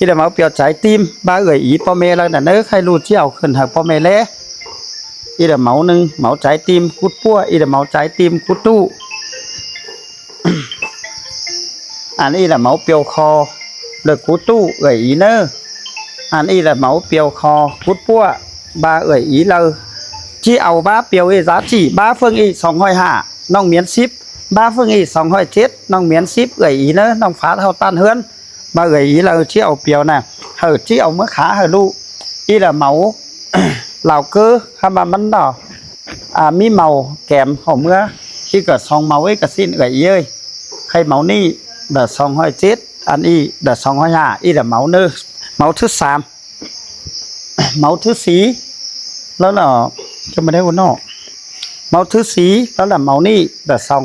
ອີລະເໝົາປຽວຈາຍຕີມ ບາເອື້ອຍອີ ພໍ່ແມ່ລະນະເນີ ໃຄລູກຊິເອົາຂຶ້ນໃຫ້ພໍ່ແມ່ແລ. ອີລະເໝົາໜຶ່ງ ເໝົາຈາຍຕີມ ກຸດປົວ ອີລະເໝົາຈາຍຕີມ ກຸດຕູ້. ອັນອີລະເໝົາປຽວຄໍ ເລີກກຸດຕູ້ເອື້ອຍອີເນີ. ອັນອີລະເໝົາປຽວຄໍ ກຸດປົວ ບາເອື້ອຍອີເລີ. ຈິເອົາບາປຽວເອ ສາຈີ ບາເຟີງອີ ສອງຮ້ອຍຫ້າ ນ້ອງໝຽນສິບ ບາເຟີງອີ ສອງຮ້ອຍເຈັດ ນ້ອງໝຽນສິບ ເອື້ອຍອີເນີ ນ້ອງຟ້າເທົ່າຕ້ານເຮືອນ. ມາເອື້ອຍອີ ລາວຊິເອົາປຽວນະ ເຮົາຊິເອົາເມືອຂາໃຫ້ລູກ. ອີລະເໝົາ ລາວເກີ ຄຳວ່າມັນດອກ ອ່າ ມີເໝົາແກມເຂົ້າເມືອ ອີກະສອງເໝົາ ອີກະສິ້ນເອື້ອຍອີເອີຍ. ໃຄເໝົານີ້ດະ ສອງຮ້ອຍເຈັດ ອັນອີດະ ສອງຮ້ອຍຫ້າ ອີລະເໝົາເນີ ເໝົາທີສາມ ເໝົາທີສີ່ ແລ້ວລະ ຈະມາໄດ້ບໍ່ເນາະ ເໝົາທີສີ່ ແລ້ວລະເໝົານີ້ດະ ສອງ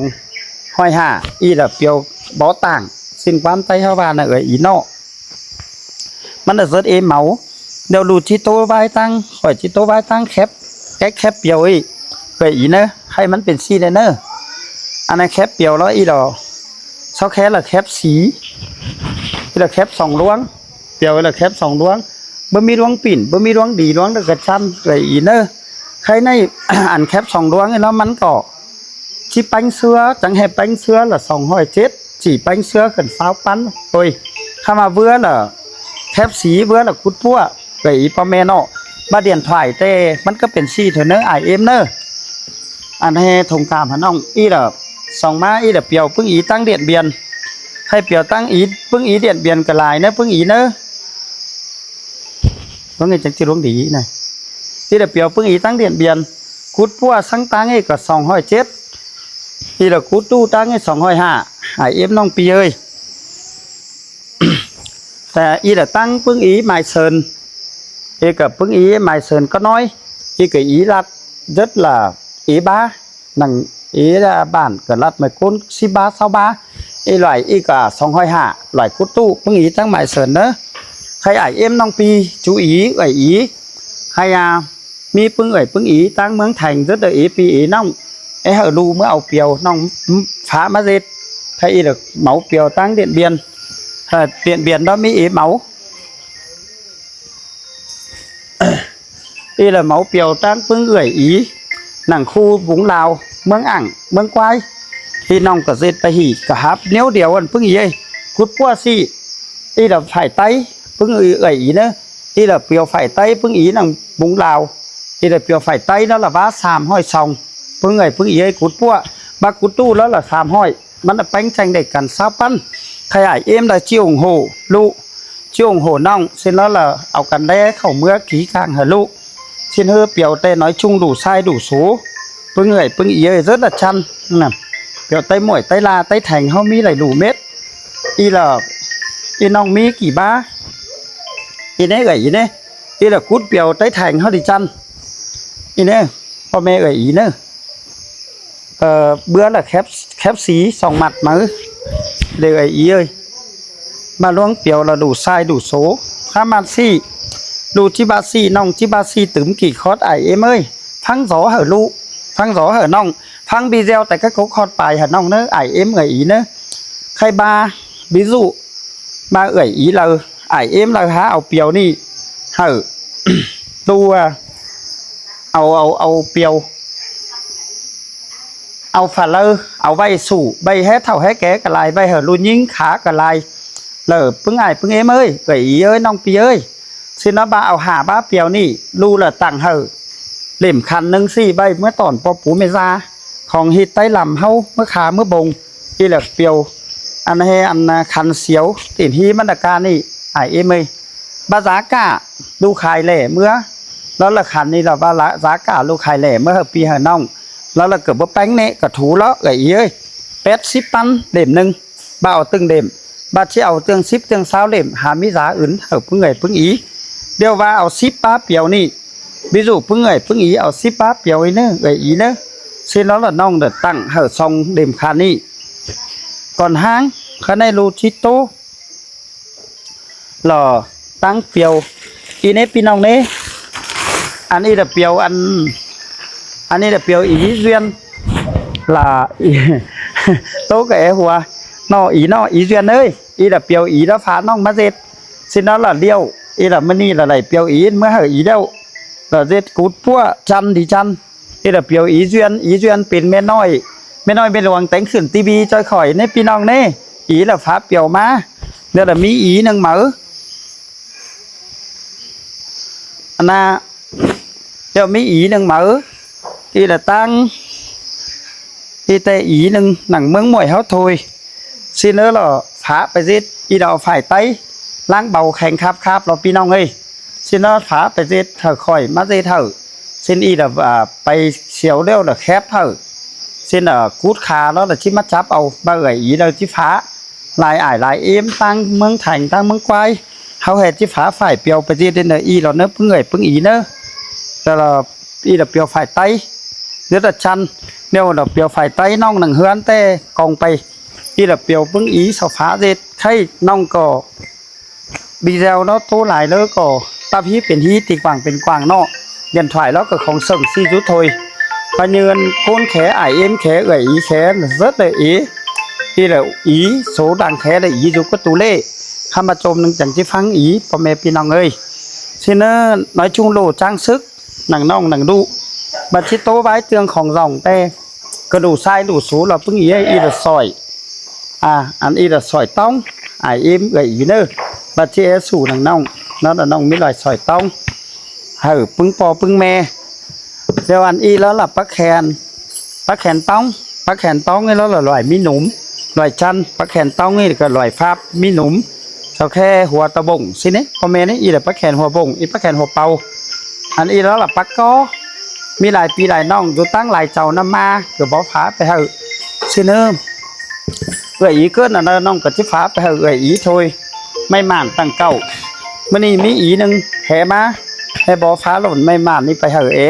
ຮ້ອຍຫ້າ ອີລະປຽວບໍ່ຕ່າງ ສິ້ນຄວາມໄຕເຮົາວ່ານະເອື້ອຍອີເນາະ. ມັນລະເສີດເອເໝົາ ດຽວລູກຊິໂຕວາຍຕັ້ງ ຂ້ອຍຊິໂຕວາຍຕັ້ງແຄັບ ແກັກແຄັບປຽວອີກ ເອື້ອຍອີເນີ ໃຫ້ມັນເປັນຊີ້ແດ່ເນີ. ອັນນັ້ນແຄັບປຽວລະອີດອກ ຊາວແຄລະແຄັບສີ ອີລະແຄັບສອງດວງ ປຽວລະແຄັບສອງດວງ ບໍ່ມີດວງປິ່ນ ບໍ່ມີດວງດີ ດວງໃດກະຊ່າງ ເອື້ອຍອີເນີ. ໃຄໃນ ອັນແຄັບສອງດວງນີ້ເນາະ ມັນກໍ ຈີແປ້ງເຊື້ອ ຈັ່ງແຮແປ້ງເຊື້ອລະສອງຮ້ອຍເຈັດ ຈີແປ້ງເຊື້ອຂຶ້ນຊາວປັນ. ໂອ້ຍ ຄຳວ່າເວືອລະແຄບສີ ເວືອລະກຸດປົວ ເອື້ອຍອີພໍ່ແມ່ເນາະ ບາດຽນຖ່າຍ ແຕ່ມັນກໍເປັນສີເທື່ອເນີ ອ້າຍເອັມເນີ. ອັນແຮຖົງຕາມຫານ້ອງ ອີລະສອງມາ ອີລະປຽວປຶ້ງອີຕັ້ງດຽນບຽນ ໃຫ້ປຽວຕັ້ງອີປຶ້ງອີດຽນບຽນກໍຫຼາຍເນີ ປຶ້ງອີເນີ. ວ່າໄງຈັ່ງຊິລວງດີນະ ອີລະປຽວປຶ້ງອີຕັ້ງດຽນບຽນ ກຸດປົວສັງຕາງເອກະສອງຮ້ອຍເຈັດ ອີລະກຸດຕູ້ຕາງເອສອງຮ້ອຍຫ້າ ອ້າຍເອັມນ້ອງປີເອີຍ. ແຕ່ອີລະຕັ້ງປຶ້ງອີໝາຍເຊີນ ເອກະປຶ້ງອີໝາຍເຊີນກໍນ້ອຍ ເອກະອີລັດເດັດລະເອບາ ໜັງເອລະບ້ານກະລັດໄມ້ກົ້ນ ສິບບາດ ຊາວບາດ ເອຫຼອຍອີກະສອງຮ້ອຍຫ້າ ຫຼອຍກຸດຕູ້ ປຶ້ງອີຕັ້ງໝາຍເຊີນເດີ ໃຄອ້າຍເອັມນ້ອງປີ ຈູອີ ເອື້ອຍອີ ໃຄອາ ມີປຶ້ງເອື້ອຍປຶ້ງອີ ຕາງເມືອງໄທ ເດີເອປີເອນ້ອງ ເອເຮີລູເມືອເອົາປຽວ ນ້ອງຟ້າມາເຮັດ ໃຄອີລະເໝົາປຽວຕາງດຽນບຽນ ເອີ ດຽນບຽນເນາະ ມີເອເໝົາ ອີລະເໝົາປຽວຕາງປຶ້ງເອື້ອຍອີ ໜັງຄູບຸງລາວ ເມືອງອ່າງ ເມືອງກວາຍ ພີ່ນ້ອງກະເສດຕະຫີບກະຮັບ ແນວດຽວອັນປຶ້ງເອີຍ ກຸດປົວຊີ ອີລະຝ່າຍໃຕ້ ປຶ້ງເອື້ອຍອີເນີ ອີລະປຽວຝ່າຍໃຕ້ ປຶ້ງອີໜັງບຸງລາວ ອີລະປຽວຝ່າຍໃຕ້ເນາະ ລະວ່າສາມຮ້ອຍສອງ ປຶ້ງເອື້ອຍປຶ້ງອີເອີຍ ກຸດປົວ ບາກຸດຕູ້ລະລະສາມຮ້ອຍ ມັນລະແປງແຈງໄດ້ກັນຊາວປັນ ຂະຫຍາຍເອັມລະຈິອົງໂຫ ລຸ ຈິອົງໂຫນ້ອງ ເຊັ່ນລະລະເອົາກັນແລເຂົ້າເມືອກີກາງຫາລຸ ເຊັ່ນເຮີປຽວແຕ່ນ້ອຍຈຸງດູຊາຍດູໂສ ປຶ້ງເອື້ອຍປຶ້ງອີເອີຍ ເລີດລະຈັນ ນະ ປຽວໄຕ້ໝວຍໄຕ້ລາໄຕ້ແທງ ເຮົາມີຫຼາຍດູເມັດ ອີລະ ອີນ້ອງມີກີບາ ອີເນເອື້ອຍ ອີເນ ອີລະກຸດປຽວໄຕ້ແທງເຮົາດີຈັນ ອີເນ ພໍ່ແມ່ເອື້ອຍອີເນີ ເອີ ເບືອລະແຄບ ແຄບສີສອງມັດ ມາເອີ ເດີເອື້ອຍອີເອີຍ ມາລວງປຽວລະດູຊາຍດູໂສ ຄາມາດຊີ ດູຈິບາຊີ ນ້ອງຈິບາຊີ ຕຶມກີຄອດ ອ້າຍເອັມເອີຍ ຟັງໂສເຮີລູ ຟັງໂສເຮີນ້ອງ ຟັງບີແຊວ ແຕ່ກະກົກຄອດປາຍຫານ້ອງເນີ ອ້າຍເອັມເອື້ອຍອີເນີ ໃຄບາ ບິຊູ ມາເອື້ອຍອີລາວ ອ້າຍເອັມລາວ ຫາເອົາປຽວນີ້ ເຮີ ຕົວ ເອົາ ເອົາ ເອົາປຽວ ເອົາຝາເລີ ເອົາໄວ້ສູ ໄວ້ແຮເຖົ້າແຮແກ່ກະລາຍ ໄວ້ເຮີລຸນຍິງຂາກະລາຍ ເລີ ປຶ້ງອ້າຍປຶ້ງເອັມເອີຍ ເອື້ອຍອີເອີຍ ນ້ອງປີເອີຍ ຊິນະບາເອົາຫາບາປຽວນີ້ ລູລະຕັງເຮີ ເຫຼັ້ມຂັນໜຶ່ງສີ່ໃບ ເມືອຕອນພໍ່ປູແມ່ຍ່າ ຂອງຮີດໄຕ້ລຳເຮົາ ເມືອຄາເມືອບົງ ອີລະປຽວ ອັນແຮ ອັນນະ ຂັນສຽວ ຕີນຮີມັນດະການີ້ ອ້າຍເອັມເອີຍ ບາສາກາ ລູກຂາຍແຫຼເມືອ ລະລະຂັນນີ້ລະວ່າລະສາກາ ລູກຂາຍແຫຼເມືອ ເຮີປີເຮີນ້ອງ ລະລະເກີບບໍ່ແປ້ງເນ ກະຖູເລາະ ເອື້ອຍອີເອີຍ ແປດສິບພັນ ເຫຼັ້ມໜຶ່ງ ບາເອົາຕຶ່ງເຫຼັ້ມ ບາຊິເອົາເຖິງສິບເຖິງຊາວເຫຼັ້ມ ຫາມີສາອື່ນ ເຮີປຶ້ງເອື້ອຍປຶ້ງອີ ດຽວວ່າເອົາສິບບາປຽວນີ້ ບິຊູປຶ້ງເອື້ອຍປຶ້ງອີ ເອົາສິບບາປຽວນີ້ເນີ ເອື້ອຍອີເນີ ຊິລະລະນ້ອງເດີ ຕັ້ງເຮີສອງເຫຼັ້ມຄານີ້ ກ່ອນຫ້າງ ຄະໄນລູຊິໂຕ ລໍຕັ້ງປຽວ ອີເນພີ່ນ້ອງເນ. ອັນນີ້ລະປຽວ ອັນ ອັນນີ້ລະປຽວອີເວຍນ ລະ ໂຕກະແອຫົວ ນໍອີນໍອີເວຍນເອີຍ. ອີລະປຽວອີລະພານ້ອງມາເຮັດ ຊິນອນລະລ້ຽວ. ອີລະມື້ນີ້ລະໄດ້ປຽວອີເມືອໃຫ້ອີແລ້ວ ລະເຮັດກູດປົວ ຈັນດີຈັນ. ອີລະປຽວອີເວຍນ ອີເວຍນເປັນແມ່ນ້ອຍ ແມ່ນ້ອຍແມ່ຫຼວງແຕ່ງຂຶ້ນທີວີຈອຍຂ້ອຍເນພີ່ນ້ອງເນ. ອີລະພາປຽວມາ ແລ້ວລະມີອີໜຶ່ງເໝີ ອັນນາ ແລ້ວມີອີໜຶ່ງເໝີ ອີລະຕັ້ງ ອີແຕ່ອີໜຶ່ງໜັງເມືອງມວຍເຮົາໂທຍ. ຊິເນີລໍພາໄປເຮັດ ອີລະເອົາຝ້າຍໄຕລ້າງເບົາແຂງຄາບໆ ລໍພີ່ນ້ອງເອີຍ. ຊິເນີພາໄປເຮັດ ເອົາຂ້ອຍມາເຮັດເອົາ ຊິນອີລະ ອາ ໄປສຽວແລ້ວລະແຄບເອົາ ຊິນ ອາ ກູດຂາລາວລະຊິມາຈັບເອົາ ບາເອື້ອຍອີລະຊິພາ ຫຼາຍອ້າຍຫຼາຍເອມ ຕ່າງເມືອງແຖງຕ່າງເມືອງກວາຍ ເຮົາແຮ່ຊິພາຝ້າຍປຽວໄປເຮັດເດີ ອີລະເນີ ປຶ້ງເອື້ອຍປຶ້ງອີເນີ. ແລ້ວລະ ອີລະປຽວຝ້າຍໄຕ ເດືອນລະຈັນ ແນວລະປຽວຝ້າຍໄຕນ້ອງໜັງເຮືອນແຕ່ກອງໄປ ອີລະປຽວປຶ້ງອີສະພາເຮັດ ໃຄນ້ອງກໍ ບີແຊວເນາະ ໂຕຫຼາຍເລີກໍ ຕັບຮີເປັນຮີ ຕີກວາງເປັນກວາງເນາະ. ຢຽນຖວາຍລາວກໍຂອງເຊິ່ງຊີຈຸໂທຍ ມາເຍີນໂກນແຂ ອາຍເອມແຂ ເອື້ອຍອີແຂ ເສີດເລີອີ ອີລະອີໂສດັງແຂລະອີຢູ່ກະຕູເລ ຄຳມາໂຈມໜຶ່ງຈັ່ງຊິຟັງອີ ພໍ່ແມ່ພີ່ນ້ອງເອີຍ. ຊິເນີນ້ອຍຈຸງໂລຈ້າງຊຶກ ໜັງນ້ອງໜັງດຸ ບັດຊິໂຕວາຍເຕືອງຂອງສອງແຕ່ ກະດູຊາຍດູສູລາວປຶ້ງອີ ອີລະຊອຍ ອາ ອັນອີລະຊອຍຕ້ອງ ອາຍເອມເອື້ອຍອີເນີ ບັດຊິແອສູໜັງນ້ອງ ນອນນະນ້ອງມີລາຍຊອຍຕ້ອງ ເຮີປຶ້ງພໍ່ປຶ້ງແມ່. ແລ້ວອັນອີລະລະປາແຂນ ປາແຂນຕ້ອງ ປາແຂນຕ້ອງນີ້ລະລະລອຍມີໜຸມ ລອຍຈັນ ປາແຂນຕ້ອງນີ້ກະລອຍຟາບມີໜຸມ ເຈົ້າແຄ່ຫົວຕະບົງຊິເນ ພໍ່ແມ່ນີ້ ອີລະປາແຂນຫົວບົງ ອີປາແຂນຫົວເປົາ. ອັນອີລະລະປາກໍ ມີຫຼາຍພີ່ຫຼາຍນ້ອງຢູ່ຕ່າງຫຼາຍເຈົ້ານຳມາ ກະບໍ່ພາໄປເຮີ ຊິເນີ ເອື້ອຍອີເກີນອັນໃດນ້ອງກະຊິພາໄປເຮີເອື້ອຍອີໂທຍ ໄມ້ໝານຕັ້ງເກົ້າ ມື້ນີ້ມີອີໜຶ່ງແຮ່ມາ ແຮ່ບໍ່ພາໂລນໄມ້ໝານນີ້ໄປເຮີເອ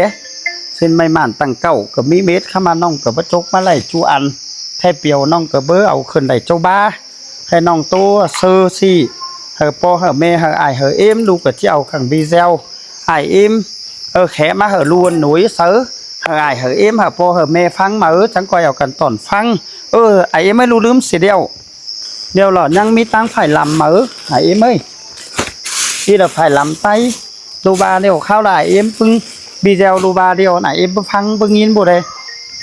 ຊິນໄມ້ໝານຕັ້ງເກົ້າ ກະມີເມັດຄຳມານ້ອງກະບໍ່ຈົກມາໄລ່ຈູອັນ ແທ້ປຽວນ້ອງກະເບີເອົາຂຶ້ນໄດ້ໂຈບາ ໃຫ້ນ້ອງໂຕເຊີຊີ້ ໃຫ້ພໍ່ໃຫ້ແມ່ ໃຫ້ອ້າຍໃຫ້ເອມ ລູກກະຊິເອົາຂັງບີແຊວ ອ້າຍເອມ ເອີ ແຂມາໃຫ້ລູກໜຸຍເຊີ ໃຫ້ອ້າຍໃຫ້ເອມ ໃຫ້ພໍ່ໃຫ້ແມ່ຟັງມາເອີ ຈັ່ງກອຍເອົາກັນຕອນຟັງ ເອີ ອ້າຍເອມ ໃຫ້ລູກລືມຊິດຽວ ດຽວລະຍັງມີຕັ້ງຝ້າຍລຳມາເອີ ອ້າຍເອມເອີຍ ອີລະຝ້າຍລຳໄຕ ລູບາດຽວເຂົ້າລະອ້າຍເອມປຶ້ງ ບີແຊວລູບາດຽວ ອ້າຍເອມບໍ່ຟັງບໍ່ຍິນບໍ່ໄດ້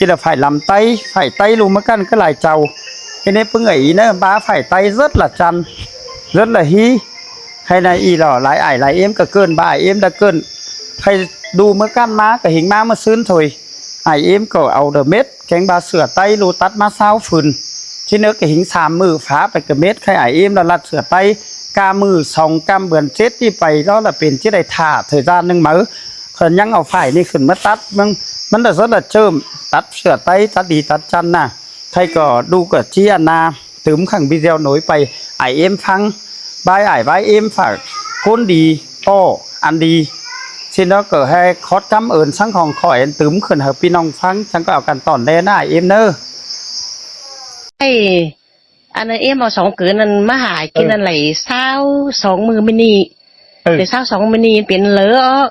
ອີລະຝ້າຍລຳໄຕ ຝ້າຍໄຕລູເມືອກັນກະຫຼາຍເຈົ້າ ເຮັດໃຫ້ປຶ້ງເອີຍອີເນີ ບາຝ້າຍໄຕເສີດລະຈັນ ເສີດລະຮີ ໃຫ້ນາອີຫຼໍ່ຫຼາຍອ້າຍຫຼາຍເອມກະເກີນ ບາອ້າຍເອມດະເກີນ ໃຫ້ດູເມືອກັນມາກະເຫັງມາເມື່ອຊືນໂທຍ ອ້າຍເອມກໍເອົາດະເມັດ ແກງບາເສືອໄຕ ໂລຕັດມາຊາວຟືນ ຊິເນີກະເຫັງສາມມື້ ຝາໄປກະເມັດ ໃຫ້ອ້າຍເອມລະລັດເສືອໄຕ ກາມືສອງກຳເດືອນເຈັດນີ້ໄປລາວລະເປັນຊິໄດ້ຖ້າເທື່ອຈານໜຶ່ງມາ ເອີ ຂ້ອຍຍັງເອົາຝ້າຍນີ້ຂຶ້ນມາຕັດເບິ່ງ ມັນລະເສີດລະເຈີມ ຕັດເສືອໄຕ ຕັດດີຕັດຈັນນະ ໃຜກໍດູກະເຈຍນາ ຕື່ມຂັງບີແຊວໂນຍໄປ ອ້າຍເອມຟັງ ບາຍອ້າຍບາຍເອມຝາກ ຄົນດີ ອໍ ອັນດີ ຊິເນາະ ກໍໃຫ້ຂອບກຳເອີນສັງຂອງຂ້ອຍ ອັນຕື່ມຂຶ້ນໃຫ້ພີ່ນ້ອງຟັງ ຈັ່ງກໍເອົາກັນຕອນແລນະ ອ້າຍເອມເນີ. ໄອ້ ອັນນັ້ນເອມເອົາສອງເກີນນັ້ນມາຫາກິນ ເອີ ອັນໄຫຼຊາວສອງມື້ມື້ນີ້ ເອີ ແຕ່ຊາວສອງມື້ນີ້ເປັນເລີອອກ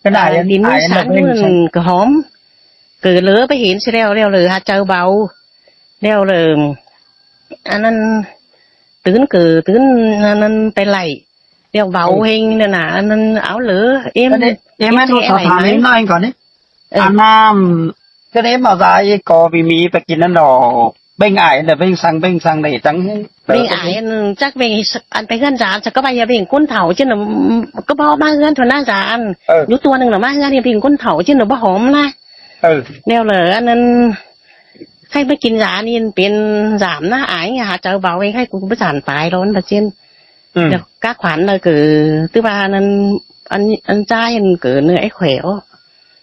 ເປັນອາຍ ອາ ດິນ ອາຍ ສານ ເປັນ ຢູ່ນັ້ນກະຫອມ ເກີເລີໄປເຫັນຊິແລ້ວ ແລ້ວເລີຫາເຈົ້າເບົາ ແລ້ວເລີ ອັນນັ້ນ ຕື່ນເກີ ຕື່ນ ອັນນັ້ນໄປໄຫຼ ແລ້ວເບົາ ເອີ ເຮັງນັ້ນນະ ອັນນັ້ນເອົາເລີ ເອມ ເອີ ເອມ ແມ່ນ ເອມ ຂໍຖາມ ເອ ອີກໜ້ອຍກ່ອນນີ້ ເອີ ອັນນັ້ນ ກະເດມເອົາສາອີກກໍມີ ມີໄປກິນນັ້ນດອກ ເບັງອາຍ ເບັງສັງ ເບັງສັງໄດ້ຈັ່ງ ເບັງອາຍ ອັນ ຈັກເບັງ ອັນໄປເຮືອນສານ ສະກະວ່າຢ່າເບັງຄົນເຖົ້າ ຈັ່ງນະ ກະບໍ່ມາເຮືອນໂທນາສານ ເອີ ຢູ່ຕົວໜຶ່ງນະ ມາເຮືອນນີ້ເບັງຄົນເຖົ້າ ຈັ່ງນະ ບໍ່ຫອມນະ ເອີ ແນວເລີ ອັນນັ້ນ ໃຫ້ມາກິນຢານີ້ເປັນຢາມນະ ອາຍຫາເຈົ້າເບົາເອງ ໃຫ້ກູປະສານຕາຍດອນປະເຈັນ ອືມ ແລ້ວກະຂວັນລະເກີ ຖືວ່ານັ້ນ ອັນ ອັນຈ່າຍອັນເກີເນ ໄອ້ແຂວອອກ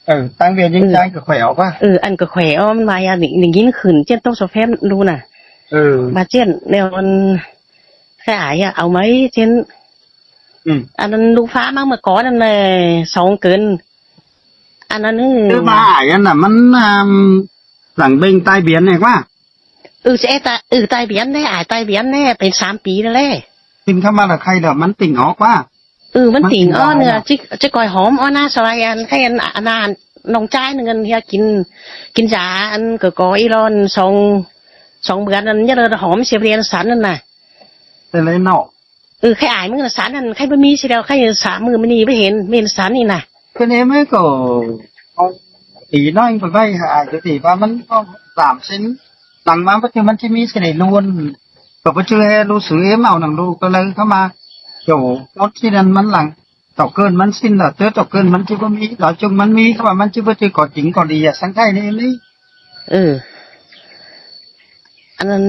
ເອີ ຕັ້ງເວນຍິງຈ່າຍກະແຂວອອກວ່າ ເອີ ອັນກະແຂວອອກ ມັນວ່າຢ່າໄດ້ຍິນຂຶ້ນ ເຈັນຕົກສະແພມດູນະ ເອີ ບາດເຈັນແນວມັນ ແຄ່ອາຍອາ ເອົາໄໝເຈັນ ອືມ ອັນນັ້ນລູກຟ້າມາເມື່ອກ່ອນນັ້ນແຫຼະ ສອງເກີນ ອັນນັ້ນ ເອີ ຄືວ່າອາຍອັນນະ ມັນ ອາ ຫຼັງເບັງຕາຍບຽນແນ່ກວ່າ ເອີ ຊິເອຕາ ເອີ ຕາຍບຽນແນ່ ອາຍຕາຍບຽນແນ່ ເປັນສາມປີແລ້ວແຫຼະ ກິນເຂົ້າມາລະໄຄລະມັນຕິ່ງອອກວ່າ. ເອີ ມັນຕິ່ງອອກເນາະ. ຈິ ຈິກອຍຫອມອອກນະ ສະບາຍອັນ ໄຄອັນ ອັນນັ້ນ ນ້ອງຈາຍໜຶ່ງອັນເຮັດກິນ ກິນຢາອັນກະກອອີ່ຫຼໍ່ສອງ ສອງເດືອນນັ້ນ ຍາເລີດຫອມເສຍເວລາສັນນັ້ນນະ ແຕ່ລະເນາະ. ເອີ ໄຄອາຍມື້ນະສັນນັ້ນ ໄຄບໍ່ມີຊິແລ້ວ ໄຄສາມມື້ມານີ້ບໍ່ເຫັນ ເຫັນສັນນີ້ນະ. ຄືນີ້ມັນກໍເອົາຕີນ້ອຍໄປໄວ້ຫາຢູ່ຕິວ່າມັນຕ້ອງສາມເຊັນ ຫຼັງມາບໍ່ເຈີມັນຊິມີຊິໄດ້ລວນ ກໍບໍ່ເຈີແຮຮູ້ສຶກເອັມເອົາໜັງລູກກໍເລີຍເຂົ້າມາ ໂຈ ໝົດທີ່ນັ້ນມັນຫຼັງ ເຈົ້າເກີນມັນສິ້ນລະ ເຈີເຈົ້າເກີນມັນຊິບໍ່ມີ ລາວຈຶ່ງມັນມີ ເຂົາວ່າມັນຊິບໍ່ເຈີກໍຈິງກໍດີອະ ສັງໄຄນີ້ນີ້. ເອີ ອັນນັ້ນ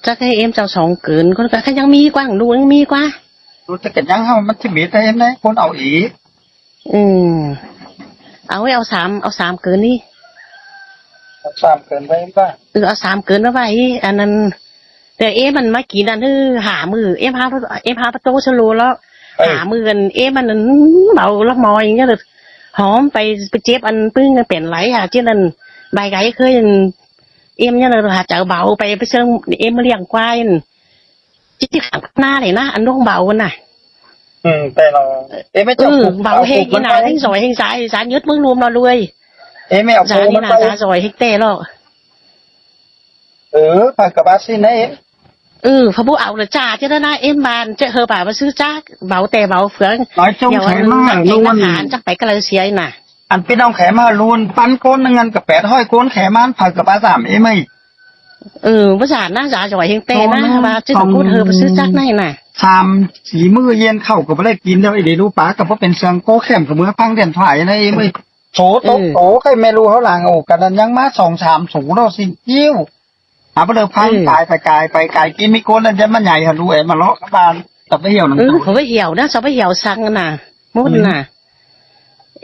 ຈັກໃຫ້ເອັມເຈົ້າສອງເກີນ ຄົນກໍຍັງມີກວ່າ ຫາງລູກຍັງມີກວ່າ ຮູ້ຈັກກັນຍັງເຮົາ ມັນຊິມີແຕ່ເອັມໄດ໋ ຄົນເອົາອີກ. ອືມ ເອົາ ເອົາສາມ ເອົາສາມເກີນນີ້ ເອົາສາມເກີນໄວ້ເອັມກະ ເອີ ເອົາສາມເກີນມາໄວ້ ອັນນັ້ນ ແຕ່ເອັມມັນມາກິນອັນ ເອີ ຫ້າມື້ ເອັມຫາ ເອັມຫາປະໂຕສະໂລລະ ເອີ ຫ້າມື້ອັນ ເອັມມັນເບົາລະມອຍຫຍັງເລີຍ ຫອມໄປ ໄປເຈັບອັນປຶ້ງເປັນໄຫຼຫາ ເຈັບອັນໃບໄກເຄີຍອັນ ເອັມຫຍັງເລີຍຫາເຈົ້າເບົາໄປ ໄປເຊິ່ງເອັມມາລ້ຽງຄວາຍອັນ ຈິດທີ່ຂ້າງໜ້ານີ້ນະ ອັນດວງເບົານະ. ອືມ ແຕ່ລະ ເອີ ເບາແຮງອີ່ນາ ແຮງສອຍແຮງສາຍ ສາຍຍຶດເມືອງລວມລະລວຍ ເອ ແມ່ເອົາໂປມັນໄປ ສາຍສອຍແຮງແຕ່ລະ. ເອີ ໃຜກໍວ່າຊີ້ນະ ເອ ເອີ ພະບຸເອົາລະຈ້າ ເຈົ້ານະ ເອັມບານ ເຈົ້າເຮີບາມາຊື້ຈັກ ເບົາແຕ່ເບົາເຟືອງ ນ້ອຍຈົ່ງແຂມາ ລູກອັນ ຈັກໄປກະລະເຊຍນະ ອັນເປັນນ້ອງແຂມາ ລູກປັນໂກນໜຶ່ງອັນກໍແປດຮ້ອຍໂກນ ແຂມາ ໃຜກໍວ່າຕາມ ເອ ເອີ ບໍ່ສານນະ ສາສອຍແຮງແຕ່ນະ ວ່າຈະກູດເຮີໄປຊື້ຈັກໄດ້ນະ ສາມສີ່ມື້ເຢັນເຂົ້າກໍບໍ່ໄດ້ກິນແລ້ວ ອີ່ຫຼີ ລູກປາກໍບໍ່ເປັນເຊື່ອງ ໂກແຄມກໍເມືອພັງເດນຖ່າຍນະ ເອ ໂຕໂຕ ໂຕ ໃຄແມ່ລູກເຮົາຫຼັງ ໂອ ກັນນັ້ນຍັງມາສອງສາມໂຕເນາະ ຊິງຈິ້ວ ຫາບໍ່ເລີກພັງ ກາຍໄປກາຍໄປກາຍກິນ ມີໂກນນັ້ນຈະມາໃຫຍ່ຫາລູກ ເອ ມາເລາະກັບບ້ານ ກັບໄປຫ່ຽວນຳ ເອີ ເຂົາໄປຫ່ຽວນະ ເຂົາໄປຫ່ຽວສັງນະ ໝົດນະ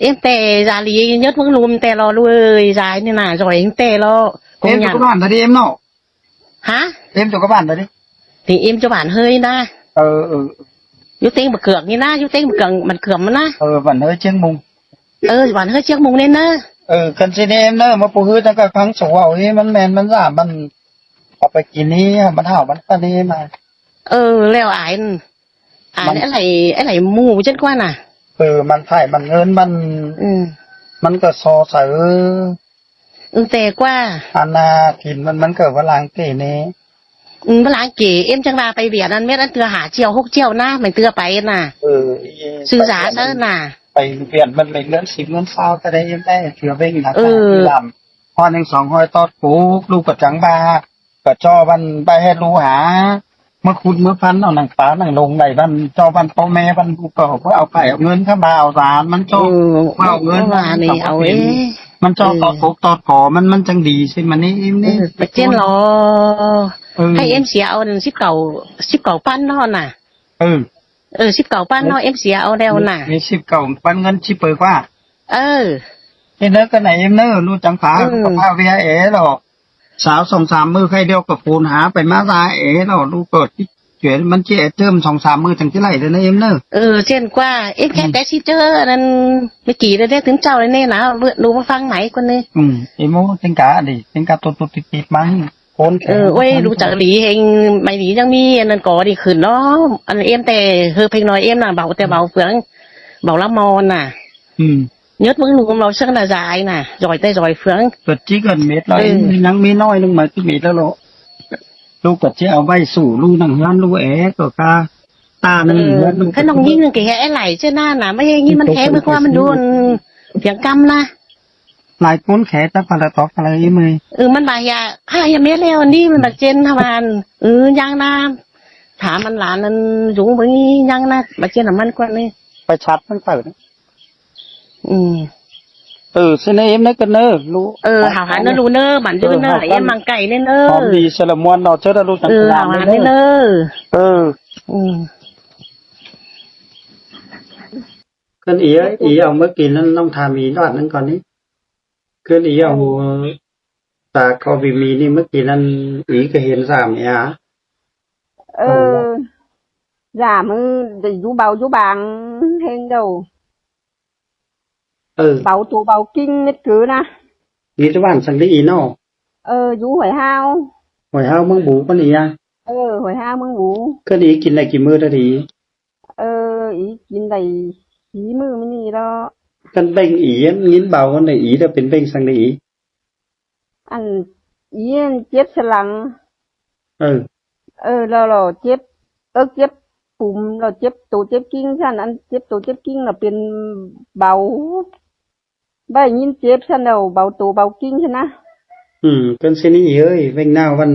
ເອັມແຕ່ຢາຫຼີຍືດເມືອງລວມແຕ່ລະ ລູກເອີຍ ຢາຍນີ້ນະ ສອຍແຮງແຕ່ລະ ເອັມຢູ່ບ້ານນະເດ ເອັມເນາະ ຮະ ເອັມຢູ່ກັບບ້ານໃດເດ ຕິ ເອັມຢູ່ບ້ານເຮີຍນະ ເອີ ເອີ ຢູ່ເຕັງບະເກືອກນີ້ນະ ຢູ່ເຕັງບະເກືອກ ມັນເກືອມນະ ເອີ ບ້ານເຮີຍຊຽງມຸງ ເອີ ບ້ານເຮີຍຊຽງມຸງນີ້ນະ ເອີ ຄັນຊິແນມເນີ ມາປູຮືຈັ່ງກະຟັງສວເອີ ມັນແມ່ນມັນລາ ມັນເອົາໄປກິນນີ້ ມັນເອົາມັນປານນີ້ມາ ເອີ ແລ້ວອາຍ ອາຍ ອາໄຫຼ ອາໄຫຼໝູ່ຈັ່ງກວ່ານະ ເອີ ມັນຖ່າຍ ມັນເງິນ ມັນ ອືມ ມັນກະຊໍໃສ່ ອືມ ແຕ່ກວ່າ ອັນນ່າ ກິນມັນ ມັນກໍວ່າລ້າງເກແນ່ ອືມ ວ່າລ້າງເກ ເອັມຈັ່ງວ່າໄປຫວຽດນັ້ນ ແມ່ນອັນເທື່ອຫ້າຈຽວຫົກຈຽວນະ ແມ່ນເທື່ອໄປນະ ເອີ ຊື່ສາຊະນະ ໄປຫວຽດມັນໄດ້ເງິນສິບເງິນຊາວ ແຕ່ໄດ້ ໄດ້ເທື່ອເວັງນະ ເອີ ລຳ ຮ້ອຍໜຶ່ງສອງຮ້ອຍຕອດປູກ ລູກກໍຈັ່ງວ່າ ກໍຈໍ້ບ້ານໄປເຮັດລູຫາ ມາຂຸດມາຟັນເອົາໜັງປາໜັງລົງໄດ້ ບ້ານເຈົ້າບ້ານພໍ່ແມ່ບ້ານລູກກໍບໍ່ເອົາໄປ ເອົາເງິນເຂົ້າມາເອົາສານ ມັນຈໍ້ ເອີ ວ່າເອົາເງິນມານີ້ເອົາເອງ ມັນຈໍ້ ເອີ ຕອດກົກຕອດກອ ມັນ ມັນຈັ່ງດີຊິ ມັນນີ້ ນີ້ ເອີ ປະເຈັນຫຼໍ ເອີ ໃຫ້ເອັມເສຍເອົາສິບເກົ້າ ສິບເກົ້າພັນເນາະນະ ເອີ ເອີ ສິບເກົ້າພັນເນາະ ເອັມເສຍເອົາແລ້ວນະ ມີສິບເກົ້າພັນ ເງິນຊິເປີກວ່າ ເອີ ເຮັດເດີກັນນະ ເອັມເນີ ຮູ້ຈັ່ງພາ ເອີ ພາເວຍເອລະ ສາວສອງສາມມື້ໄຄດຽວກໍໂຟນຫາໄປມາລາເອເນາະ ລູກກໍຈວຍມັນຊິເຕີມສອງສາມມື້ຈັ່ງຊິໄຫຼເດີນະເອັມເນີ ເອີ ເຊັ່ນກວ່າ ເອັມແຄ່ແຕ່ຊິເຈີອັນນັ້ນ ເມື່ອກີ້ໄດ້ຕື່ມເຈົ້າໄດ້ແນ່ນະ ເບິ່ງດູມາຟັງໃໝ່ກ່ອນເດີ ອືມ ເອັມໂອ ເປັນກາອັນນີ້ ເປັນກາຕຸດໆຕິດໆມາ ໂອຍ ຮູ້ຈັກອີ່ຫຼີແຮງ ໄມດີຍັງມີອັນນັ້ນກໍດີຂຶ້ນເນາະ ອັນເອັມແຕ່ເຮີເພັງນ້ອຍເອັມນະ ເບົາແຕ່ເບົາເຟືອງ ເບົາລະມອນນະ ອືມ ຍອດເບິ່ງລູກເຮົາເຊິ່ງນະຢາຍນະ ຢອຍແຕ່ຢອຍເຟືອງ ເກີດຈິກເກີດເມັດລະ ເອີ ຍັງມີນ້ອຍໜຶ່ງມາກິນເມັດລະເນາະ ລູກກໍຊິເອົາໄວ້ສູ່ລູກນັ່ງເຮືອນລູກແອກໍກາຕາໜຶ່ງເຮືອນ ຄັນນ້ອງຍິງນັ້ນກໍເຮັດໄອ້ໄຫຼເຊັ່ນນັ້ນນະ ມາເຮັດຍິງມັນແຂງເພາະວ່າມັນໂດນພຽງກຳນະ ຫຼາຍຄົນແຂຕະປະລະຕອກອະໄລເອີຍ ເອີ ມັນວ່າຢ່າ ຂ້າຍັງແມ່ນແລ້ວອັນນີ້ ມັນບາດເຈັນນະວ່າ ເອີ ຍັງນະ ຖາມອັນຫຼານນັ້ນ ຍຸງເບິ່ງຍັງນະ ບາດເຈັນນຳມັນກ່ອນນີ້ ໄປຊັດມັນເປີດ ອືມ ເອີ ຊິແນມໃນກັນເນີ ລູກ ເອີ ຫາວຫັນເນີລູກເນີ ບັນເດີເນີ ເອີ ເອັມມັງໄກ່ເນີ ຫອມດີສະລະມ່ວນເນາະ ເຈີດາລູກ ເອີ ຫາວຫັນເນີ ເອີ ອືມ ຄືນອີ ອີເອົາມື້ກີ້ນັ້ນ ນ້ອງຖາມອີດອດໜຶ່ງກ່ອນນີ້ ຄືນອີເອົາຕາເຂົາບີມີນີ້ ມື້ກີ້ນັ້ນ ອີກໍເຫັນສາມອີຫາ ເອີ ສາມມື້ໄດ້ຢູ່ເບົາຢູ່ບາງແຮງເດີ ເອີ ເບົາໂຕເບົາກິ້ງເມັດກືນະ ມີແຕ່ຫວ່ານສັງດີເນາະ ເອີ ຢູ່ຫ້ວຍຫ້າວ ຫ້ວຍຫ້າວເມືອງບູປານອີຫາ ເອີ ຫ້ວຍຮາກ ເມືອງຫວູ. ເກີດອີກິນໄດ້ກີ່ມື້ແລ້ວດີ? ເອີ ອີກິນໄດ້ສີ່ມື້ມານີ້ແລ້ວ. ຄັນເບັ່ງອີຫັ້ນ ຍິນເບົາຫັ້ນນະ ອີແລ້ວເປັນເບັ່ງສັງໃດອີ? ອັນ ອີຫັ້ນເຈັບສະຫຼັງ. ເອີ ເອີ ແລ້ວ ແລ້ວເຈັບ ເອີ ເຈັບປຸ່ມ ແລ້ວເຈັບໂຕເຈັບກິ່ງຊັ້ນ. ອັນເຈັບໂຕເຈັບກິ່ງລະເປັນເບົາ ໄດ້ຍິນເຈັບຊັ້ນແລ້ວ ເບົາໂຕເບົາກິ່ງຊັ້ນນະ. ອືມ ເປັນຊີ້ນີ້ເອີຍ ເວັງນາວວັນ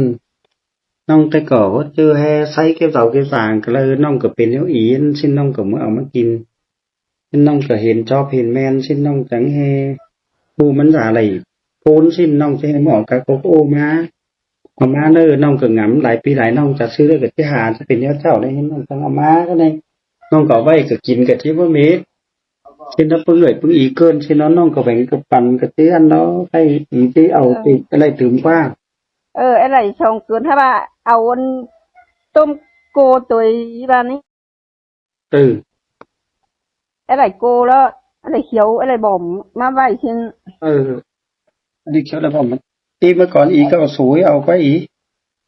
ນ້ອງແຕ່ກໍເຈີແຮໃຊ້ເກັບເສົາເກັບສາງ ກໍເລີຍນ້ອງກໍເປັນແນວອີນ ຊິນ້ອງກໍເມືອເອົາມາກິນ ຊິນ້ອງກໍເຫັນຈອບເຫັນແມ່ນ ຊິນ້ອງຈັ່ງແຮ ຜູ້ມັນຈະໄຫຼໂພນ ຊິນ້ອງຈະໃຫ້ໝໍກາໂກໂອມາ ເອົາມາເດີ ນ້ອງກໍງຳຫຼາຍປີຫຼາຍ ນ້ອງຈະຊື້ໄດ້ກໍຊິຫາ ຈະເປັນແນວເຈົ້າໄດ້ ເຫັນນ້ອງຈັ່ງເອົາມາ ກໍໄດ້ ນ້ອງກໍເອົາໄວ້ກໍກິນກໍຊິບໍ່ເມັດ. ເຊັ່ນວ່າປຶ້ງເອື້ອຍປຶ້ງອີເກີນ ເຊັ່ນວ່ານ້ອງກໍແບ່ງກັບປັນ ກໍເທື່ອເນາະ ໃຫ້ອີທີ່ເອົາ ເອີ ໄອ້ໄລ່ຕື່ມກວ່າ. ເອີ ໄອ້ໄລ່ສອງເກີນ ຖ້າວ່າເອົາອັນຕົ້ມໂກໂຕຍວ່ານີ້. ເອີ ໄອ້ໄລ່ໂກແລ້ວ ໄອ້ໄລ່ຂຽວ ໄອ້ໄລ່ບອມມາໄວ້ເຊັ່ນ. ເອີ ໄອ້ໄລ່ຂຽວໄອ້ໄລ່ບອມ ອີເມື່ອກ່ອນອີກໍເອົາໂສຍເອົາໄວ້ອີ.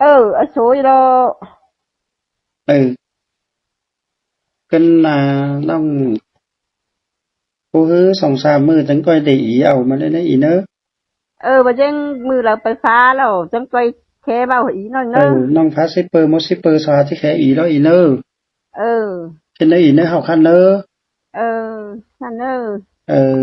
ເອີ ເອົາໂສຍແລ້ວ. ເອີ ເປັນ ອ່າ ນ້ອງ ໂອ້ ສອງສາມມື້ຈັ່ງຄ່ອຍໄດ້ອີເອົາມາໄດ້ນະອີເນີ. ເອີ ວ່າຈັ່ງມື້ລາວໄປຟ້າແລ້ວ ຈັ່ງຄ່ອຍແຄ່ເວົ້າອີໜ້ອຍເນີ. ເອີ ນ້ອງພາຊິເປີໝົດຊິເປີສາຊິແຄ່ອີແລ້ວອີເນີ. ເອີ ເປັນໄດ້ອີເນີ ເຮົາຄັນເນີ. ເອີ ຄັນເນີ. ເອີ.